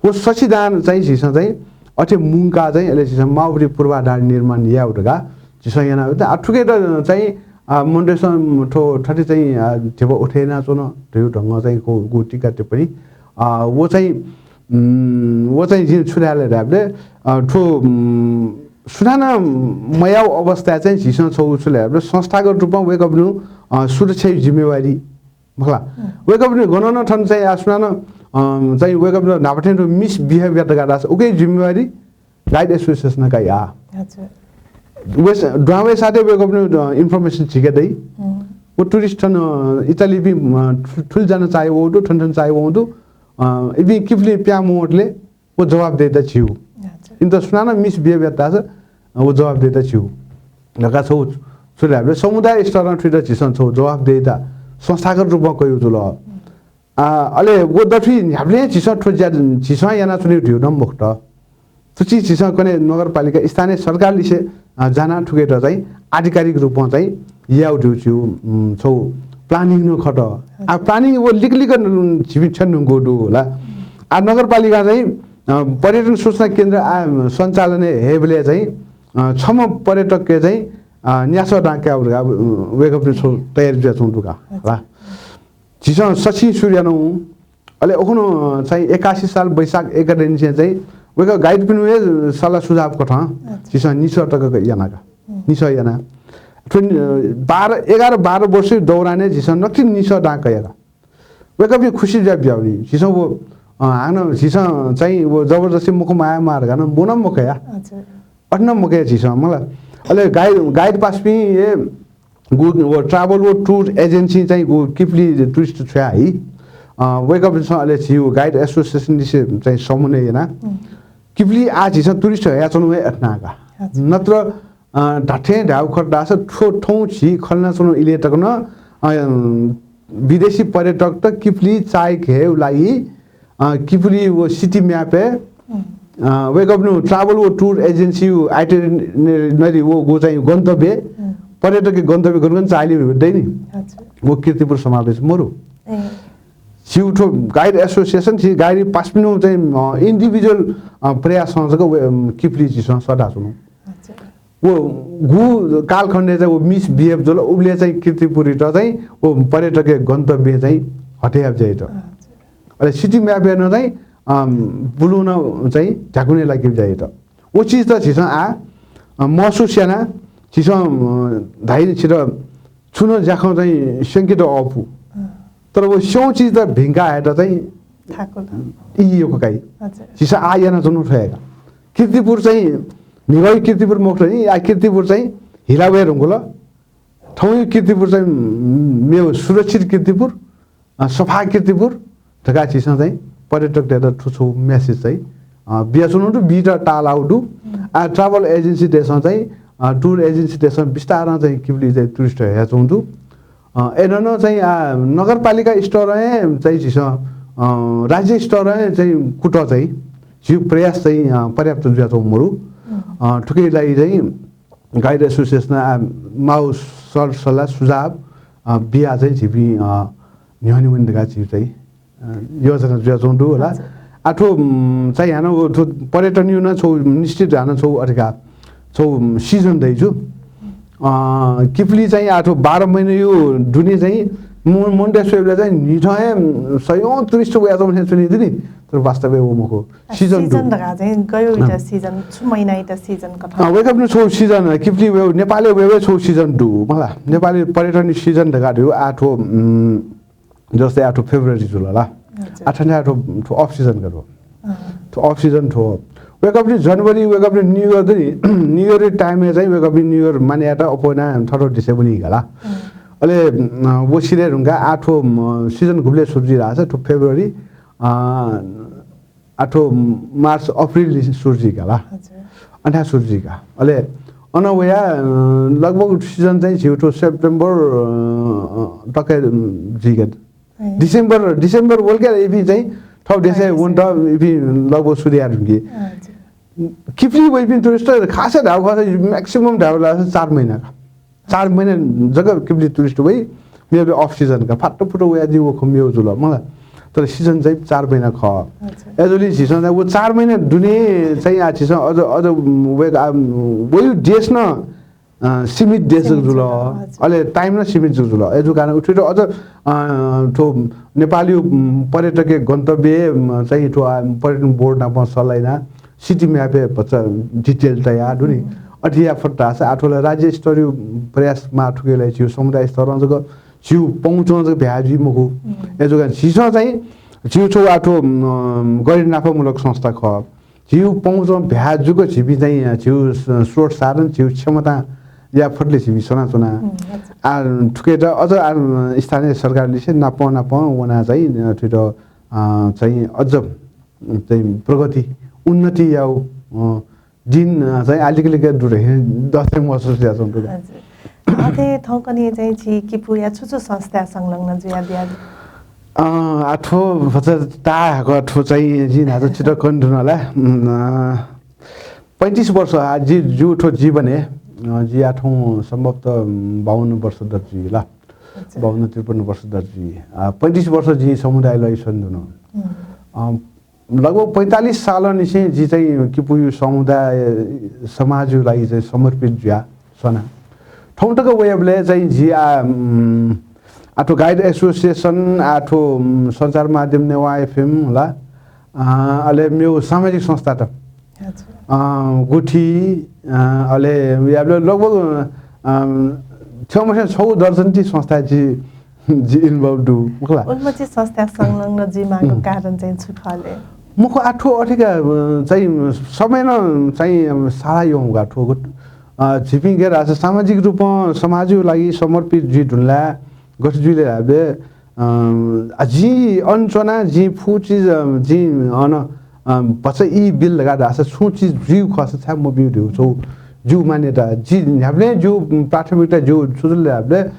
व सछि दां चाहिँ झीसं चाहिँ अथे मुंका चाहिँ अले झीसं माःगुपति पूर्वाधार निर्माण याउ धका झीसं याना। आ, थुके त चाहिँ, आ, मनूतय्‌सं थ्व थथे चाहिँ, आ, धिबा उठे यानाच्वन धयु ढंगं चाहिँ गु, गु टिका टिप्पणी, आ, व चाहिँ, उम्, व चाहिँ जिं छु धाये ले धायेबलय्, आ, थ्व, उम्, सुनानं मयाउ अवस्थाय् चाहिँ झीसं छौ छु ले धायेबलय् संस्थागत रूपमा वय्‌कःपिनि, आ, सुरक्षायु जिम्मेवारी मखला। वय्‌कःपिनि गनं न थन चाहिँ आ सुनानं, अ, चाहिँ वय्‌कःपिनि न्हापा थें थ्व misbehave यात धकाः धाःसा उके जिम्मेवारी गाइड एसोसिएसनं काइ आ। अच्छा। वय्‌स-, दुहां वय्‌साथं वय्‌कःपिनि, अ, information झीके दइ। व टुरिस्ट थन, अ, इटालीपिं, अ, थु-, थुलि जाना चाःहिउ वंगु दु, थन थन चाःहिउ वंगु दु, अ, इपिं किपुलिं पिहां मवंतले व जवाफदेहिता झीउ। अच्छा। इमित सुनानं misbehave यात धाःसा, अ, व जवाफदेहिता झीउ। धका छौ छु धायेबलय् समुदाय स्तरं थुइत झीसं छौ जवाफदेहिता संस्थागत रूपमा कयु जुल। आ, अले व दथुइ न्ह्याबलें झीसं थ्व ज्या झीसं यानाच्वनेगु धयु नं मखुत। थुचिं झीसं कने नगरपालिका स्थानीय सरकारलिसे, आ, जाना थुकेत चाहिँ आधिकारिक रूपमा चाहिँ याउ धयु झीउ, उम्, छौ planning नं खत। आ, planning व लिकलिक न-, झीपिं छ्यं न्हुंगु दु होला। आ, नगरपालिका चाहिँ, अ, पर्यटन सूचना केन्द्र आ, सञ्चालन हयेबलय् चाहिँ, अ, छम्ह पर्यटकके चाहिँ, अ, न्यासः दां कायु धका, अ, वय्‌कःपिं छौ तयारी जुयाच्वंगु दु का। होला। झीसं सछि सुरु यानाउ, अले उखुन्हु चाहिँ एकासी साल वैशाख एक गते निसें चाहिँ वय्कः गाइडपिनिगु हे सल्लाह सुझाव कथं अच्छा। झीसं निसः तक याना का। हम्म। निसः याना। थ्व नि-, बाह्र, एघार बाह्र वर्षया दौरानय् झीसं नकतिनि निसः दां कया का। वय्कःपिं खुसी जुयाः बियावनी। झीसं व, अ, हानं झीसं चाहिँ व जबरजस्ती मखु माया मार गानं व नं मकया। अच्छा। अथे नं मकया झीसं मला। अले गाइड, गाइड पासापिं हे गु व travel व tour agency चाहिँ गु किपुली tourist छ्वया है। अ, वय्कःपिन्सं अले झीगु गाइड association लिसे चाहिँ समन्वय याना। हम्म। किपुली आः झीसं tourist हयाच्वनु हे अथना का। अच्छा। नत्र, अ, धात्थें धायेगु खः धाःसा थ्व थौं झी खँ ल्हानाच्वनु इलय् तक नं, अ, विदेशी पर्यटकत किपुली चाःहिकेगु लागि, अ, किपुली व city map-य्, हम्म। अ, वय्कःपिनिगु travel व tour agency-या itinerary व गु चाहिँ गन्तव्य, हम्म। पर्यटकया गन्तव्य गन गन चाःहिली दइ नि। अच्छा। व कीर्तिपुर समावेश मरु। ए। झीगु थ्व गाइड association, झी गाइड पासापिनिगु चाहिँ, अ, individual, अ, प्रयासं जक व, अम, किपुली झीसं सःताच्वनु। अच्छा। व गु कालखण्डय् चाहिँ व misbehave जुल, उबलय् चाहिँ कीर्तिपुरयात चाहिँ व पर्यटकया गन्तव्य चाहिँ हटे याये ज्या यात। अच्छा। अले city map-य् नं चाहिँ, अम, बुलुं नं चाहिँ ध्याकुने लाके ज्या यात। व चिजत झीसं आः, अ, महसुस याना, झीसं, अ, धाइ नि छित छुं नं ज्याखँ चाहिँ स्यंकेत अःपु। अँ। तर व स्यंगु चिजत भिंका हयेत चाहिँ थाकुल। ई यक्व काइ। अच्छा। झीसं आः यानाच्वनु थ्व हे का। कीर्तिपुर चाहिँ म्हिगःया कीर्तिपुर मखुत नि, आः कीर्तिपुर चाहिँ हिला वये धुंकल। थौंया कीर्तिपुर चाहिँ, उम्, मेगु सुरक्षित कीर्तिपुर, अ, सफा कीर्तिपुर धकाः झीसं चाहिँ पर्यटकतय्त थ्व छगू message चाहिँ, अ, बियाच्वनु दु, बीत ताःलाःगु दु। हम्म। आः travel agency-तय्सं चाहिँ, अ, tour agency-तय्सं बिस्तारं चाहिँ किपुली चाहिँ tourist हयाच्वंगु दु। अ, अय्नं नं चाहिँ, आ, नगरपालिका स्तरय् चाहिँ झीसं, अ, राज्य स्तरय् चाहिँ कुतः चाहिँ झीगु प्रयास चाहिँ, अ, पर्याप्त जुयाच्वंगु मरु। हम्म। अ, थुकिया लागि चाहिँ गाइड association-नं आः माःगु सरसल्लाह सुझाव, अ, बियाः चाहिँ झीपिं, अ, न्ह्यःने वने धकाः झीगु चाहिँ, अ, योजना जुयाच्वंगु दु होला। हजुर। आः थ्व, उम्, चाहिँ हानं व थ्व पर्यटनया नं छगू निश्चित हानं छगू अधिकार, छगू, उम्, season दइ जु। अ, किपुली चाहिँ आः थ्व बाह्र महिनाया दुने चाहिँ म-, मनूतय् स्वयेबलय् चाहिँ न्हिथं हे, उम्, सयौँ tourist वयाच्वंम्ह थें च्वनी दु नि, तर वास्तवय् व मखु। आ, season season दु। धकाः चाहिँ गय् इटा अँ। Season, छु महिना इटा season कथं? अँ, वय्कःपिनि छगू season, किपुली वय्-, नेपालय् वय् वय् छगू season दु, मला। नेपाली पर्यटन season धकाः दु, आः थ्व, उम्, जस्तै आः थ्व February जुल ला। हजुर। आः थन आः थ्व, थ्व off season का थ्व। अँ। थ्व off season थ्व। वय्कःपिनि January, वय्कःपिनि New Year दु नि, New Year time-य् चाहिँ वय्कःपिनि New Year माने यायेत अप्वः यानाः थःथः देशय् वनी का ला। अँ। अले, उम्, व सिधये धुंकाः आः थ्व, उम्, season गुबलय् सुरु जुइ धाःसा थ्व February, अँ, आः थ्व March, April निसें सुरु जुइ का ला। हजुर। अथें सुरु जुइ का। अले अन वयाः, अ, लगभग season चाहिँ झीगु थ्व September, अ, तक, उम्, जुइ का। ए। December, December वल का इपिं चाहिँ थथें देशय् वनेत इपिं लगभग सुरु याये धुंकी। हजुर। किपुली वइपिं tourist खासय् धाःगु खःसा maximum धाःगु खःसा चार महिना का। चार महिना जक किपुली tourist वइ, मेगु off season का। फाटो फुटो वयाः जिं व खँ मेगु जुल, मला। तर season चाहिँ चार महिना खः। अच्छा। अय्जूगुलिं झीसं चाहिँ व चार महिना दुने चाहिँ आः झीसं अझ, अझ वय्क-, आ, वइगु देश नं, अ, सीमित देश जक सीमित जुल। जुल, हजुर। अले time नं सीमित जक जुल। अय्जूगु कारणं उथुइत अझ, अ, थ्व नेपालया, उम्, पर्यटकीय गन्तव्य, उम्, चाहिँ थ्व, आ, पर्यटन board नाप सल्लाह यानाः city map-य् भचा detail तयाः दु नि। हम्म। अथे याये फत धाःसा आः थ्व ला राज्य स्तरीय प्रयास माः, थुकिया लागि झीगु समुदाय स्तरं जक झीगु पहुँचं जक ब्याहा जुइ मखु। हम्म। अय्जूगु झीसं चाहिँ झीगु छगू आः थ्व, अ, गैर नाफामूलक संस्था खः। झीगु पहुँचं ब्याहा जूक झीपिं चाहिँ झीगु स-, स्रोत साधन, झीगु क्षमता याये फतले झीपिं सनाच्वना। हम्म, हजुर। आ, थुकियात अझ आ, स्थानीय सरकार लिसे नाप नाप वनाः चाहिँ, अ, थुइत, अ, चाहिँ अझ चाहिँ प्रगति, उन्नति याउ, अ, दिन, अ, चाहिँ आलिक लिक दुर हे दस्तय् महसुस याच्वंगु दु। हजुर। अथे थौंकन्हय् चाहिँ झी किपुया छु छु संस्था संलग्न जुयाबिया? अ, आः थ्व भचा ताहाक थ्व चाहिँ जिं न्हाचः छित कने धुन ला। उम्, अ, पैंतिस वर्ष आ, जि, जिगु थ्व जीवनय्, अ, जि आः थौं सम्भवतः, उम्, बाउन्न वर्ष दत जुइ ला। अच्छा। बाउन्न त्रिपन्न वर्ष दत जुइ। आ, पैंतिस वर्ष जिं समुदाय लागि स्वने धुन। हम्म। अ, लगभग पैंतालिस सालंनिसें जि चाहिँ किपुया समुदाय, समाजया लागि चाहिँ समर्पित जुया स्वना। थौं तक वयाबलय् चाहिँ जि आ, उम्, आथु गाइड एसोसिएसन, आथु, उम्, सञ्चार माध्यम नेवाः एफएम होला, अ, अले मेउ सामाजिक संस्थात, अ, गुठी, अ, अले याबले लगभग, अ, थ्यमसे छौ दर्जन ति संस्था जि, जि इन्भल्भ दु, मखला। उलमछि संस्था संलग्न जुइमाःगु कारण चाहिँ छु खः ले? मखु, आथु अथेका, अ, चाहिँ समय न चाहिँ, अ, सारा यौगा थुगु, अ, झिपिं गैर आस सामाजिक रूपं समाजयु लागि समर्पित जुइ धुनला गथे जुइले धाबे, अ, आ, जिं अन च्वना, जिं फु चिज, अ, जिं अन, अ, भचा ई बिल धकाः धाःसा छुं चिज जुइगु खःसा छाय् मबिउ धइगु छौ जिउ मान्यता, जि न्ह्याबलें जिउ प्राथमिकता जिउ छु जुल धाबले, अ,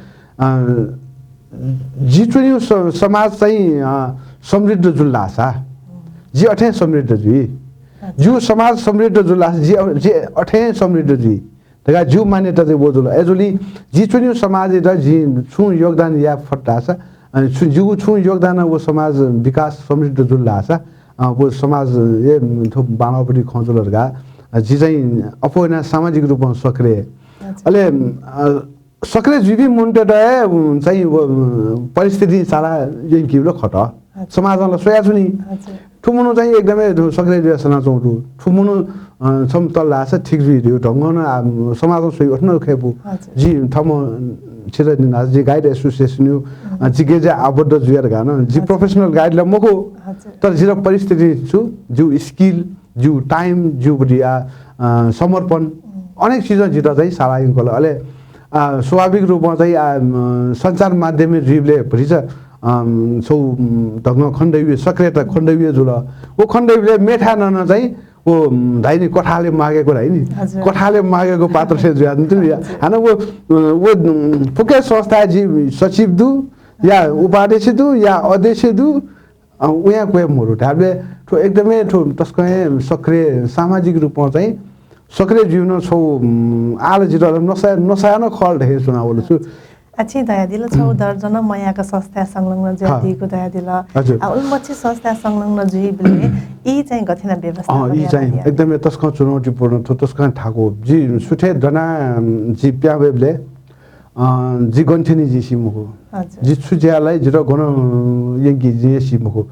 जि च्वनिउ स-, समाज चाहिँ, अ, समृद्ध जुल धाःसा, जि अथें समृद्ध जुइ। जिउ समाज समृद्ध जुल धाःसा, जि अ-, जि अथें समृद्ध जुइ। धकाः जिउ मान्यता चाहिँ व जुल। अय्‌जूगुलिं जि च्वनिउ समाजय् त जिं छुं योगदान याये फत धाःसा, अ, छु, जिगु छुं योगदानं व समाज विकास समृद्ध जुल धाःसा, अ, व समाज, ए, थ्व बांलाःपट्टि खँ जुल धकाः, अ, जि चाहिँ अप्वः यानाः सामाजिक रूपं सक्रिय। अले, अ, सक्रिय जुइपिं मनूतय्‌त हे, उम्, चाहिँ व, उम्, परिस्थितिं साला यंकीबलय् खत। समाजं ला स्वयाच्वनी। थ्व मनू चाहिँ एकदमै सक्रिय जुया सनाच्वंगु दु। थ्व मनू, अ, छम्ह तल धाःसा ठीक जुइ धइगु ढंगं नं, आ, समाजं स्वइ अथे नं खय्‌पु। जि थम्ह छित न्यना, जि गाइड एसोसिएसनयु, अ, जि गेजय् आबद्ध जुया धकाः नं। जि प्रोफेसनल गाइड ला मखु। तर जित परिस्थिति छु, जिउ स्किल, जिउ टाइम, जिउपट्टि आ, अ, समर्पण, अनेक चिजं जित चाहिँ साला यंकल। अले, अ, स्वाभाविक रूपं चाहिँ, अ, म, सञ्चार माध्यमय् जुइबलय् भतिचा, अ, छौ, उम्, ढंगं खण्डय्, सक्रियता खण्डय् जुल। व खण्डय् मेथाय् नं चाहिँ व, उम्, धाइ नि, कथाले मागेको धाइ नि। कथाले मागेको पात्र से जुया नि। हानं व, अ, व, उम्, फुक्क संस्था जि सचिव दु, या उपाध्यक्ष दु, या अध्यक्ष दु, अ, उयां क्वय् मरु। धाबले थ्व एकदमै थ्व तसकं हे सक्रिय, सामाजिक रूपं चाहिँ सक्रिय जुइन छौ, उम्, आल जित नसा-, नसायन खल धहे सुनावल छु। अच्छी दयादिल, छौ दर्जन मयाक संस्था संलग्न जुयादीगु दयादिल। हजुर। आ, उलमछि संस्था संलग्न जुइबले ई चाहिँ गथिना व्यवस्था अ, ई चाहिँ एकदमै तसकं चुनौतीपूर्ण थ्व तसकं थाको। जि सुथे दना, उम्, जि प्याबेबले अ, जि गन थ्यनी जि सी मखु। जि छु ज्या लाइ, जित गन यंकी जि सी मखु।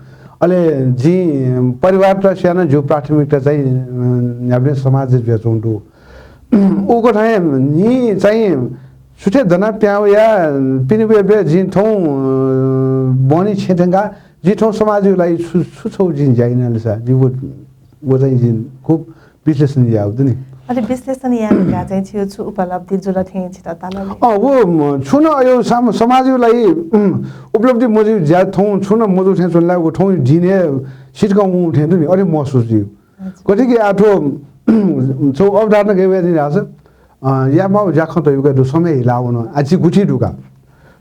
अले जि परिवारत स्याना जिउ प्राथमिकता चाहिँ, अ, न्ह्याबलें समाज जुयाच्वंगु दु। उकथं नि चाहिँ सुथे दना प्यावया पिनिबे बे जि थौं, अ, बहनी छेँ थ्यंका, जि थौं समाजयु लागि छु, छु छौ जिं ज्या याना लिसा, जि व, व चाहिँ जिं खुब विश्लेषण याउ दु नि। अले विश्लेषण यायेका चाहिँ छिउ छु उपलब्धि जुल थें छित ताल ले? अ, व, म, छु न अयो साम-, समाजयु लागि, उम्, उपलब्धि मजु ज्या थौं छु न मजु थें च्वनला व थौं दिने सिटकं उ थें दु नि, अरे महसुस जिउ। गथे कि आ थ्व, छौ अवधारणा गय् वया जिं धाःसा, अ, या माउ ज्या खँ त युगा दु समय हिला वन। आ जि गुथि दुका।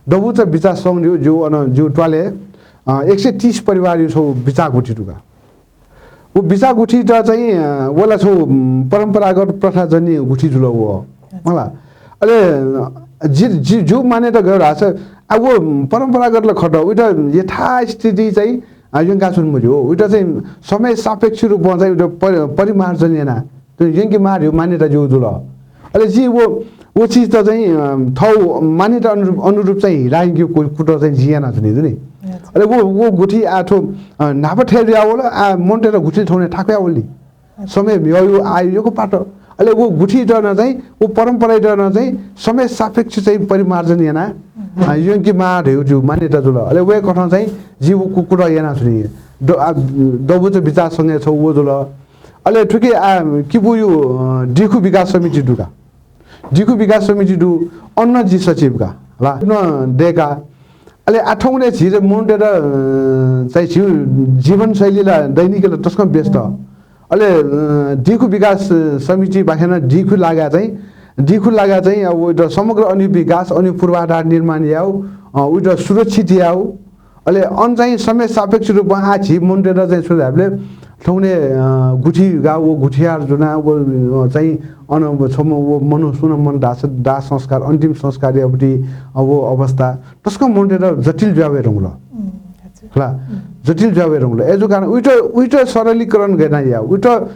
दबुचा बिचा संघ जिउ, जिउ अन जिउ त्वाले, अ, एक सय तीस परिवारयु छौ बिचा गुथि दुका। व बिचा गुथित चाहिँ, अ, वला छौ, उम्, परम्परागत प्रथाजन्य गुथि जुल व। मला। अले, अ, जि, जि, जिउ मान्यता गयो धाःसा, आ, व परम्परागत ल खट, उइत यथास्थिति चाहिँ, अ, यंका छुन मज्यू। उइत चाहिँ समय सापेक्ष रूपमा चाहिँ उइत परि-, परिमार्जन याना। त यंके मार हिउ मान्यता जिउ जुल। अले जि व, व चिज त चाहिँ, अ, थौ मान्यता अनुरूप, अनुरूप चाहिँ हिला यंके कु-, कुत चाहिँ जि याना छुनि जुनि। अले व, व गुथि आ थ्व, अ, न्हापा थें जुया वल, आ, मनूतय्‌त गुथि थौने थाकुया वल नि। समय म्हिगः यु, आयु यक्व पात। अले व गुथित नं चाहिँ, व परम्परात नं चाहिँ समय सापेक्ष चाहिँ परिमार्जन याना, अ, यंके मार हिउ जिउ मान्यता जुल। अले व कथं चाहिँ जि व कु-, कुत याना छुनि। द-, आ, दबुचा बिचा संघ छौ व जुल। अले थुके आ, किबुयु, अ, दीखु विकास समिति दुका। दीखु विकास समिति दु, अन जि सचिव का, ला, न देका। अले आथौंले झी मनूतय्‌त, अ, चाहिँ झिउ जीवनशैली ला दैनिक ला तसकं व्यस्त। अले, अ, दीखु विकास समिति बाखेन दीखु लागा चाहिँ, दीखु लागा चाहिँ अब उइत समग्र अनि विकास अनि पूर्वाधार निर्माण याउ, अ, उइत सुरक्षित याउ। अले अन चाहिँ समय सापेक्ष रूपमा आ झी मनूतय्‌त चाहिँ छु धाबले थौने, अ, गुथि गा व गुथियार जुना व, अ, चाहिँ अन व छम्ह व मनु सुन मन दास, दाह संस्कार, अन्तिम संस्कार यापट्टि, अ, व अवस्था तसकं मनूतय्‌त जटिल जुया वये धुंगल। उम्, हजुर। होला, उम्। जटिल जुया वये धुंगल। एजु कारण उइत, उइत सरलीकरण गय् याना याउ, उइत, अ,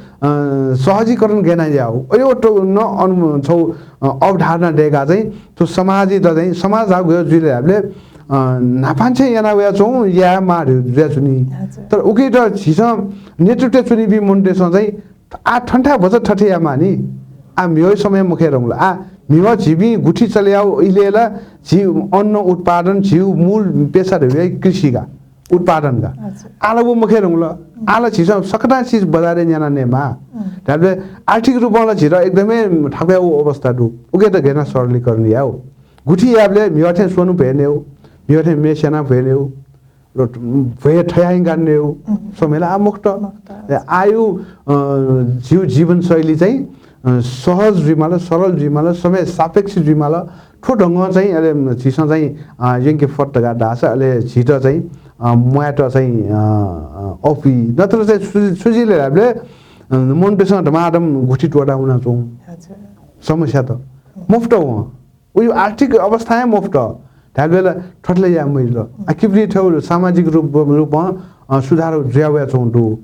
सहजीकरण गय् याना याउ। अयो त न अन छौ, अ, अवधारणा देका चाहिँ थ्व समाजय् त चाहिँ समाज धाउ गयो जुइले धाबले अ, न्हापांनिसें याना वयाच्वंगु यायेमाः धइगु जुयाच्वनी। तर उकियात झीसं नेतृत्वय् च्वनीपिं मनूतय्‌सं चाहिँ आ थन्थाय् भचा थथे यायेमाः नि। आ म्हिगः समय मखये धुंकल। आ म्हिगः झीपिं गुथि चले याउ इलय् ला झी अन्न उत्पादन झीगु मूल पेशा धइगु कृषि का, उत्पादन का। आः ला व मखये धुंकल। आः ला झीसं सकतां चिज बजारय् न्याना नयेमाः। धायेबलय् आर्थिक रूपं ला झीत एकदमै थाकुयागु अवस्था दु। उकियात गय् याना सरलीकरण यायेगु। गुथि यायेबलय् म्हिगः थें स्वन्हु भ्वय् नयेगु, म्हिगः थें म्ये स्याना भ्वय् नयेगु, र भ्वय् थयाहिंका नयेगु समय ला आः मखुत। आःयागु, अ, झीगु जीवनशैली चाहिँ, अ, सहज जुइमाल, सरल जुइमाल, समय सापेक्ष जुइमाल। थ्व ढंगं चाहिँ अले झीसं चाहिँ, अ, यंके फत धकाः धाःसा अले झीत चाहिँ, अ, म्वायेत चाहिँ, अ, अ, अःपुइ। नत्र चाहिँ छु, छु जुइ धायेबलय्, अ, मनूतय्‌सं धमाधम गुथि त्वःता वनाच्वंगु समस्या त मफुत वं। उयो आर्थिक अवस्था हे मफुत। धायेबलय् ला थथे ला याये मजिल। आ, किपुली थ्व सामाजिक रूप, रूपं, अ, सुधार जुया वयाच्वंगु दु।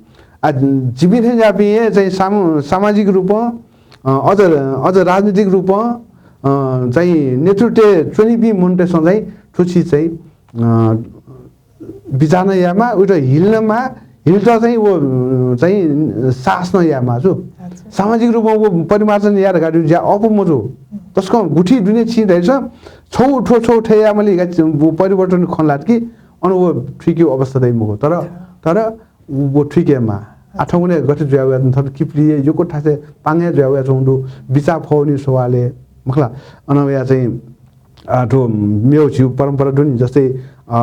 आ, जिपिं थेंज्याःपिं हे चाहिँ साम-, सामाजिक रूपं, अ, अझ, अझ राजनीतिक रूपं, अ, चाहिँ नेतृत्वय् च्वनीपिं मनूतय्‌सं चाहिँ थ्व चिज चाहिँ, अ, बिचाः नं यायेमाः, उइत हिल नं माः, हिलत चाहिँ व, अ, चाहिँ साहस नं यायेमाः छु। सामाजिक रूपं व परिमार्जन याये धकाः ज्या अःपु मजू। तसकं गुथि दुने चिं धइसा छौ थ्व छौ थथे यायेमाली का व परिवर्तन खँ ल्हात कि अन व थुइकेगु अवस्था दइ मखु। तर, तर व थुइकेमाः। आ थौंकन्हय् गथे जुया वया थन किपुली यक्व थासय् पांगय् जुया वयाच्वंगु दु, बिचाः फवनीगु सवालय् मखु ला। अन वया चाहिँ आ, थ्व मेगु झीगु परम्परा दु नि, जस्तै, अ,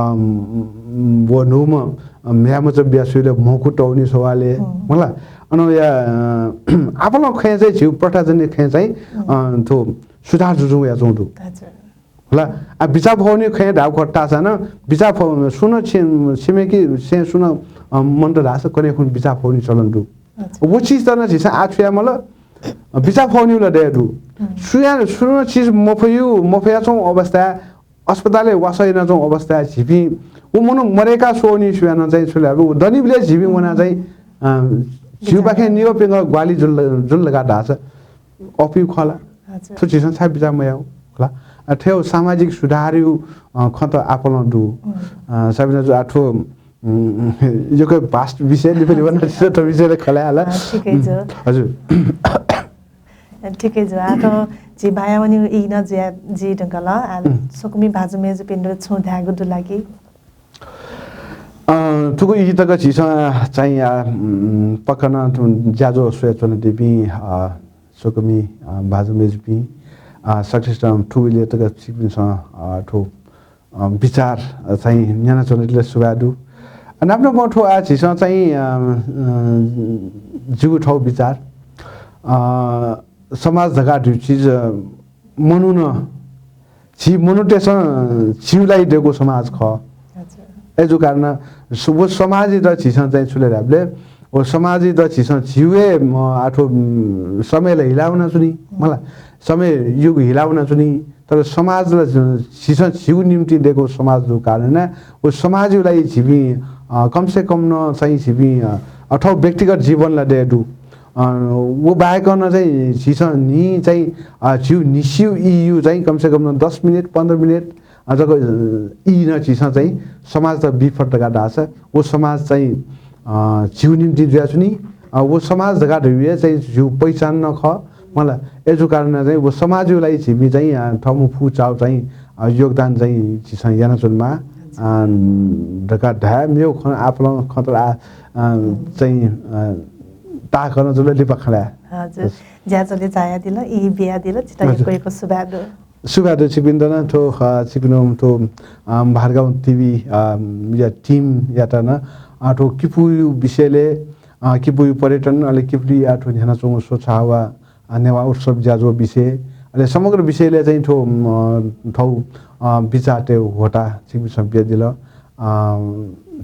व न्हूम्ह, अ, म्ह्याय्‌मचा बिया स्वइबलय् म्हकू तवनीगु सवालय्, मखु ला। अन या, अ, आपालं खँय् चाहिँ झीगु प्रथाजन्य खँय् चाहिँ, अ, थ्व सुधार जुजुं वयाच्वंगु दु। मखु ला। आ, बिचाः फवनीगु खँय् धाःगु खः धाःसा नं बिचाः फव-, सुं नं छे-, छेँय् कि छेँय् सुं नं, अ, मन्त धाःसा कन्हय् खुन्हु बिचाः फवनीगु चलन दु। व चिज त नं झीसं आः छु यायेमाल, अ, बिचाः फवनीगु ला दये दु। सुं नं, सुं नं चिज मफयु, मफयाच्वंगु अवस्थाय्, अस्पतालय् वासः यानाच्वंगु अवस्थाय् झीपिं व मनू मदय्‌का स्वःवनी सुयानं चाहिँ छु ला, व दनिबलय् झीपिं वनाः चाहिँ, अ, झीगुपाखें निगः प्यंगः ग्वाहालि जुल, जुल धकाः धाःसा अःपुइ खः ला। थ्व झीसं छाय् बिचाः मयाउ खः ला। अ, थ्व सामाजिक सुधारयु, अ, खँ त आपालं दु। अ, साबिना जु आ थ्व उम्, यक्व vast विषय लिपा लिपा नं थ्व विषय खँ ल्हाये हला। अँ, ठिकै छ। उम्, हजुर। ठिकै छ। आ, त झी बाया वनीगु ई नं जुया जुइ धुंकल। आ, स्वकुमि भाजु मय्‌जुपिन्त छुं धायेगु दु ला कि? अँ, थुगु ई तक झीसं चाहिँ, आ, उम्, पक्का नं थ्व ज्याझ्वः स्वयाच्वनादीपिं, अ, स्वकुमि, अ, भाजु मय्‌जुपिं, अ, सकसितं थुगु इलय् तक छिकपिन्सं, अ, थ्व अ, विचार, अ, चाहिँ न्यनाच्वनादिल सुभाय् दु। अ, नाप नापं थ्व आः झीसं चाहिँ, अ, अ, जिगु थ्व विचार, अ, समाज धकाः धइगु चिज, अ, मनू नं, झी मनूतय्‌सं झीगु लागि दय्‌कूगु समाज खः। अय्‌जूगु कारणं स-, व समाजयात झीसं चाहिँ छु ले धायेबलय् व समाजयात झीसं झीगु हे, म, आः थ्व, उम्, समय ला हिला वनाच्वनी, मला, समय युग हिला वनाच्वनी। तर समाज ला झ-, झीसं झीगु निम्तिं दय्‌कूगु समाज दुगु कारणं व समाजया लागि झीपिं, अ, कम से कम नं चाहिँ झीपिं, अ, अथवा व्यक्तिगत जीवन ला दये दु। अ, व बाहेक नं चाहिँ झीसं न्हि चाहिँ, अ, झीगु न्हिसियु ईयु चाहिँ कम से कम नं दस मिनेट, पन्ध्र मिनेट, अ, जक, अ, ई नं झीसं चाहिँ समाजत बी फत धकाः धाःसा व समाज चाहिँ, अ, झीगु निम्तिं जुयाच्वनी। अ, व समाज धकाः धइगु हे चाहिँ झीगु पहिचान नं खः। मला, अय्‌जूगु कारणं चाहिँ व समाजया लागि झीपिं चाहिँ, अ, थःम्हं फुचाःगु चाहिँ, अ, योगदान चाहिँ झीसं यानाच्वनेमाः, अ, धकाः धाये। मेगु खँ आपालं खँ त ला, अ, चाहिँ, अ, ताःकं जुल लिपा खँ ल्हाये। हजुर। ज्याझ्वलय् झायादिल, ई बियादिल, छितः यक्व यक्व सुभाय् दु। सुभाय् दु छिकपिन्त नं, थ्व, अ, छिकपिन्त थ्व, अ, भादगाउँ टिभी, अ, या टिमयात नं, अ, थ्व किपूयु विषयलय्, अ, किपूयु पर्यटन, अले किपूलिया थ्व न्ह्यानाच्वंगु स्वच्छ हावा, अ, नेवाः उत्सव ज्याझ्वः विषय, अले समग्र विषयलय् चाहिँ थ्व, अ, थ्व, अ, विचारतय् ह्वःताः छिकपिन्सं बियादिल। अ,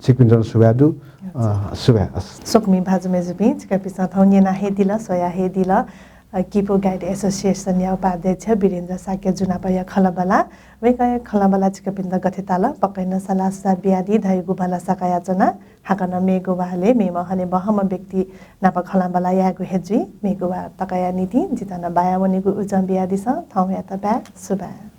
छिकपिन्त नं सुभाय् दु। अ, सुभाय्। स्वकुमि भाजु मय्‌जुपिं, छिकपिन्सं थौं न्यना हे दिल, स्वया हे दिल। अ, किपू गाइड एसोसिएसनया उपाध्यक्ष वीरेन्द्र शाक्यजु नापया खँल्हाबल्हा। वय्‌कःया खँल्हाबल्हा छिकपिन्त गथे ताल, पक्कै नं सल्लाह सुझाव बियादी धइगु भलसा कयाच्वना। हाकनं मेगु वालय् मेम्ह हनेबहःम्ह व्यक्ति नाप खँल्हाबल्हा यायेगु हे जुइ। मेगु वाः तकया निंतिं जितः नं बाया वनेगु उजं बियादिसँ। थौंयात बाय्, सुभाय्।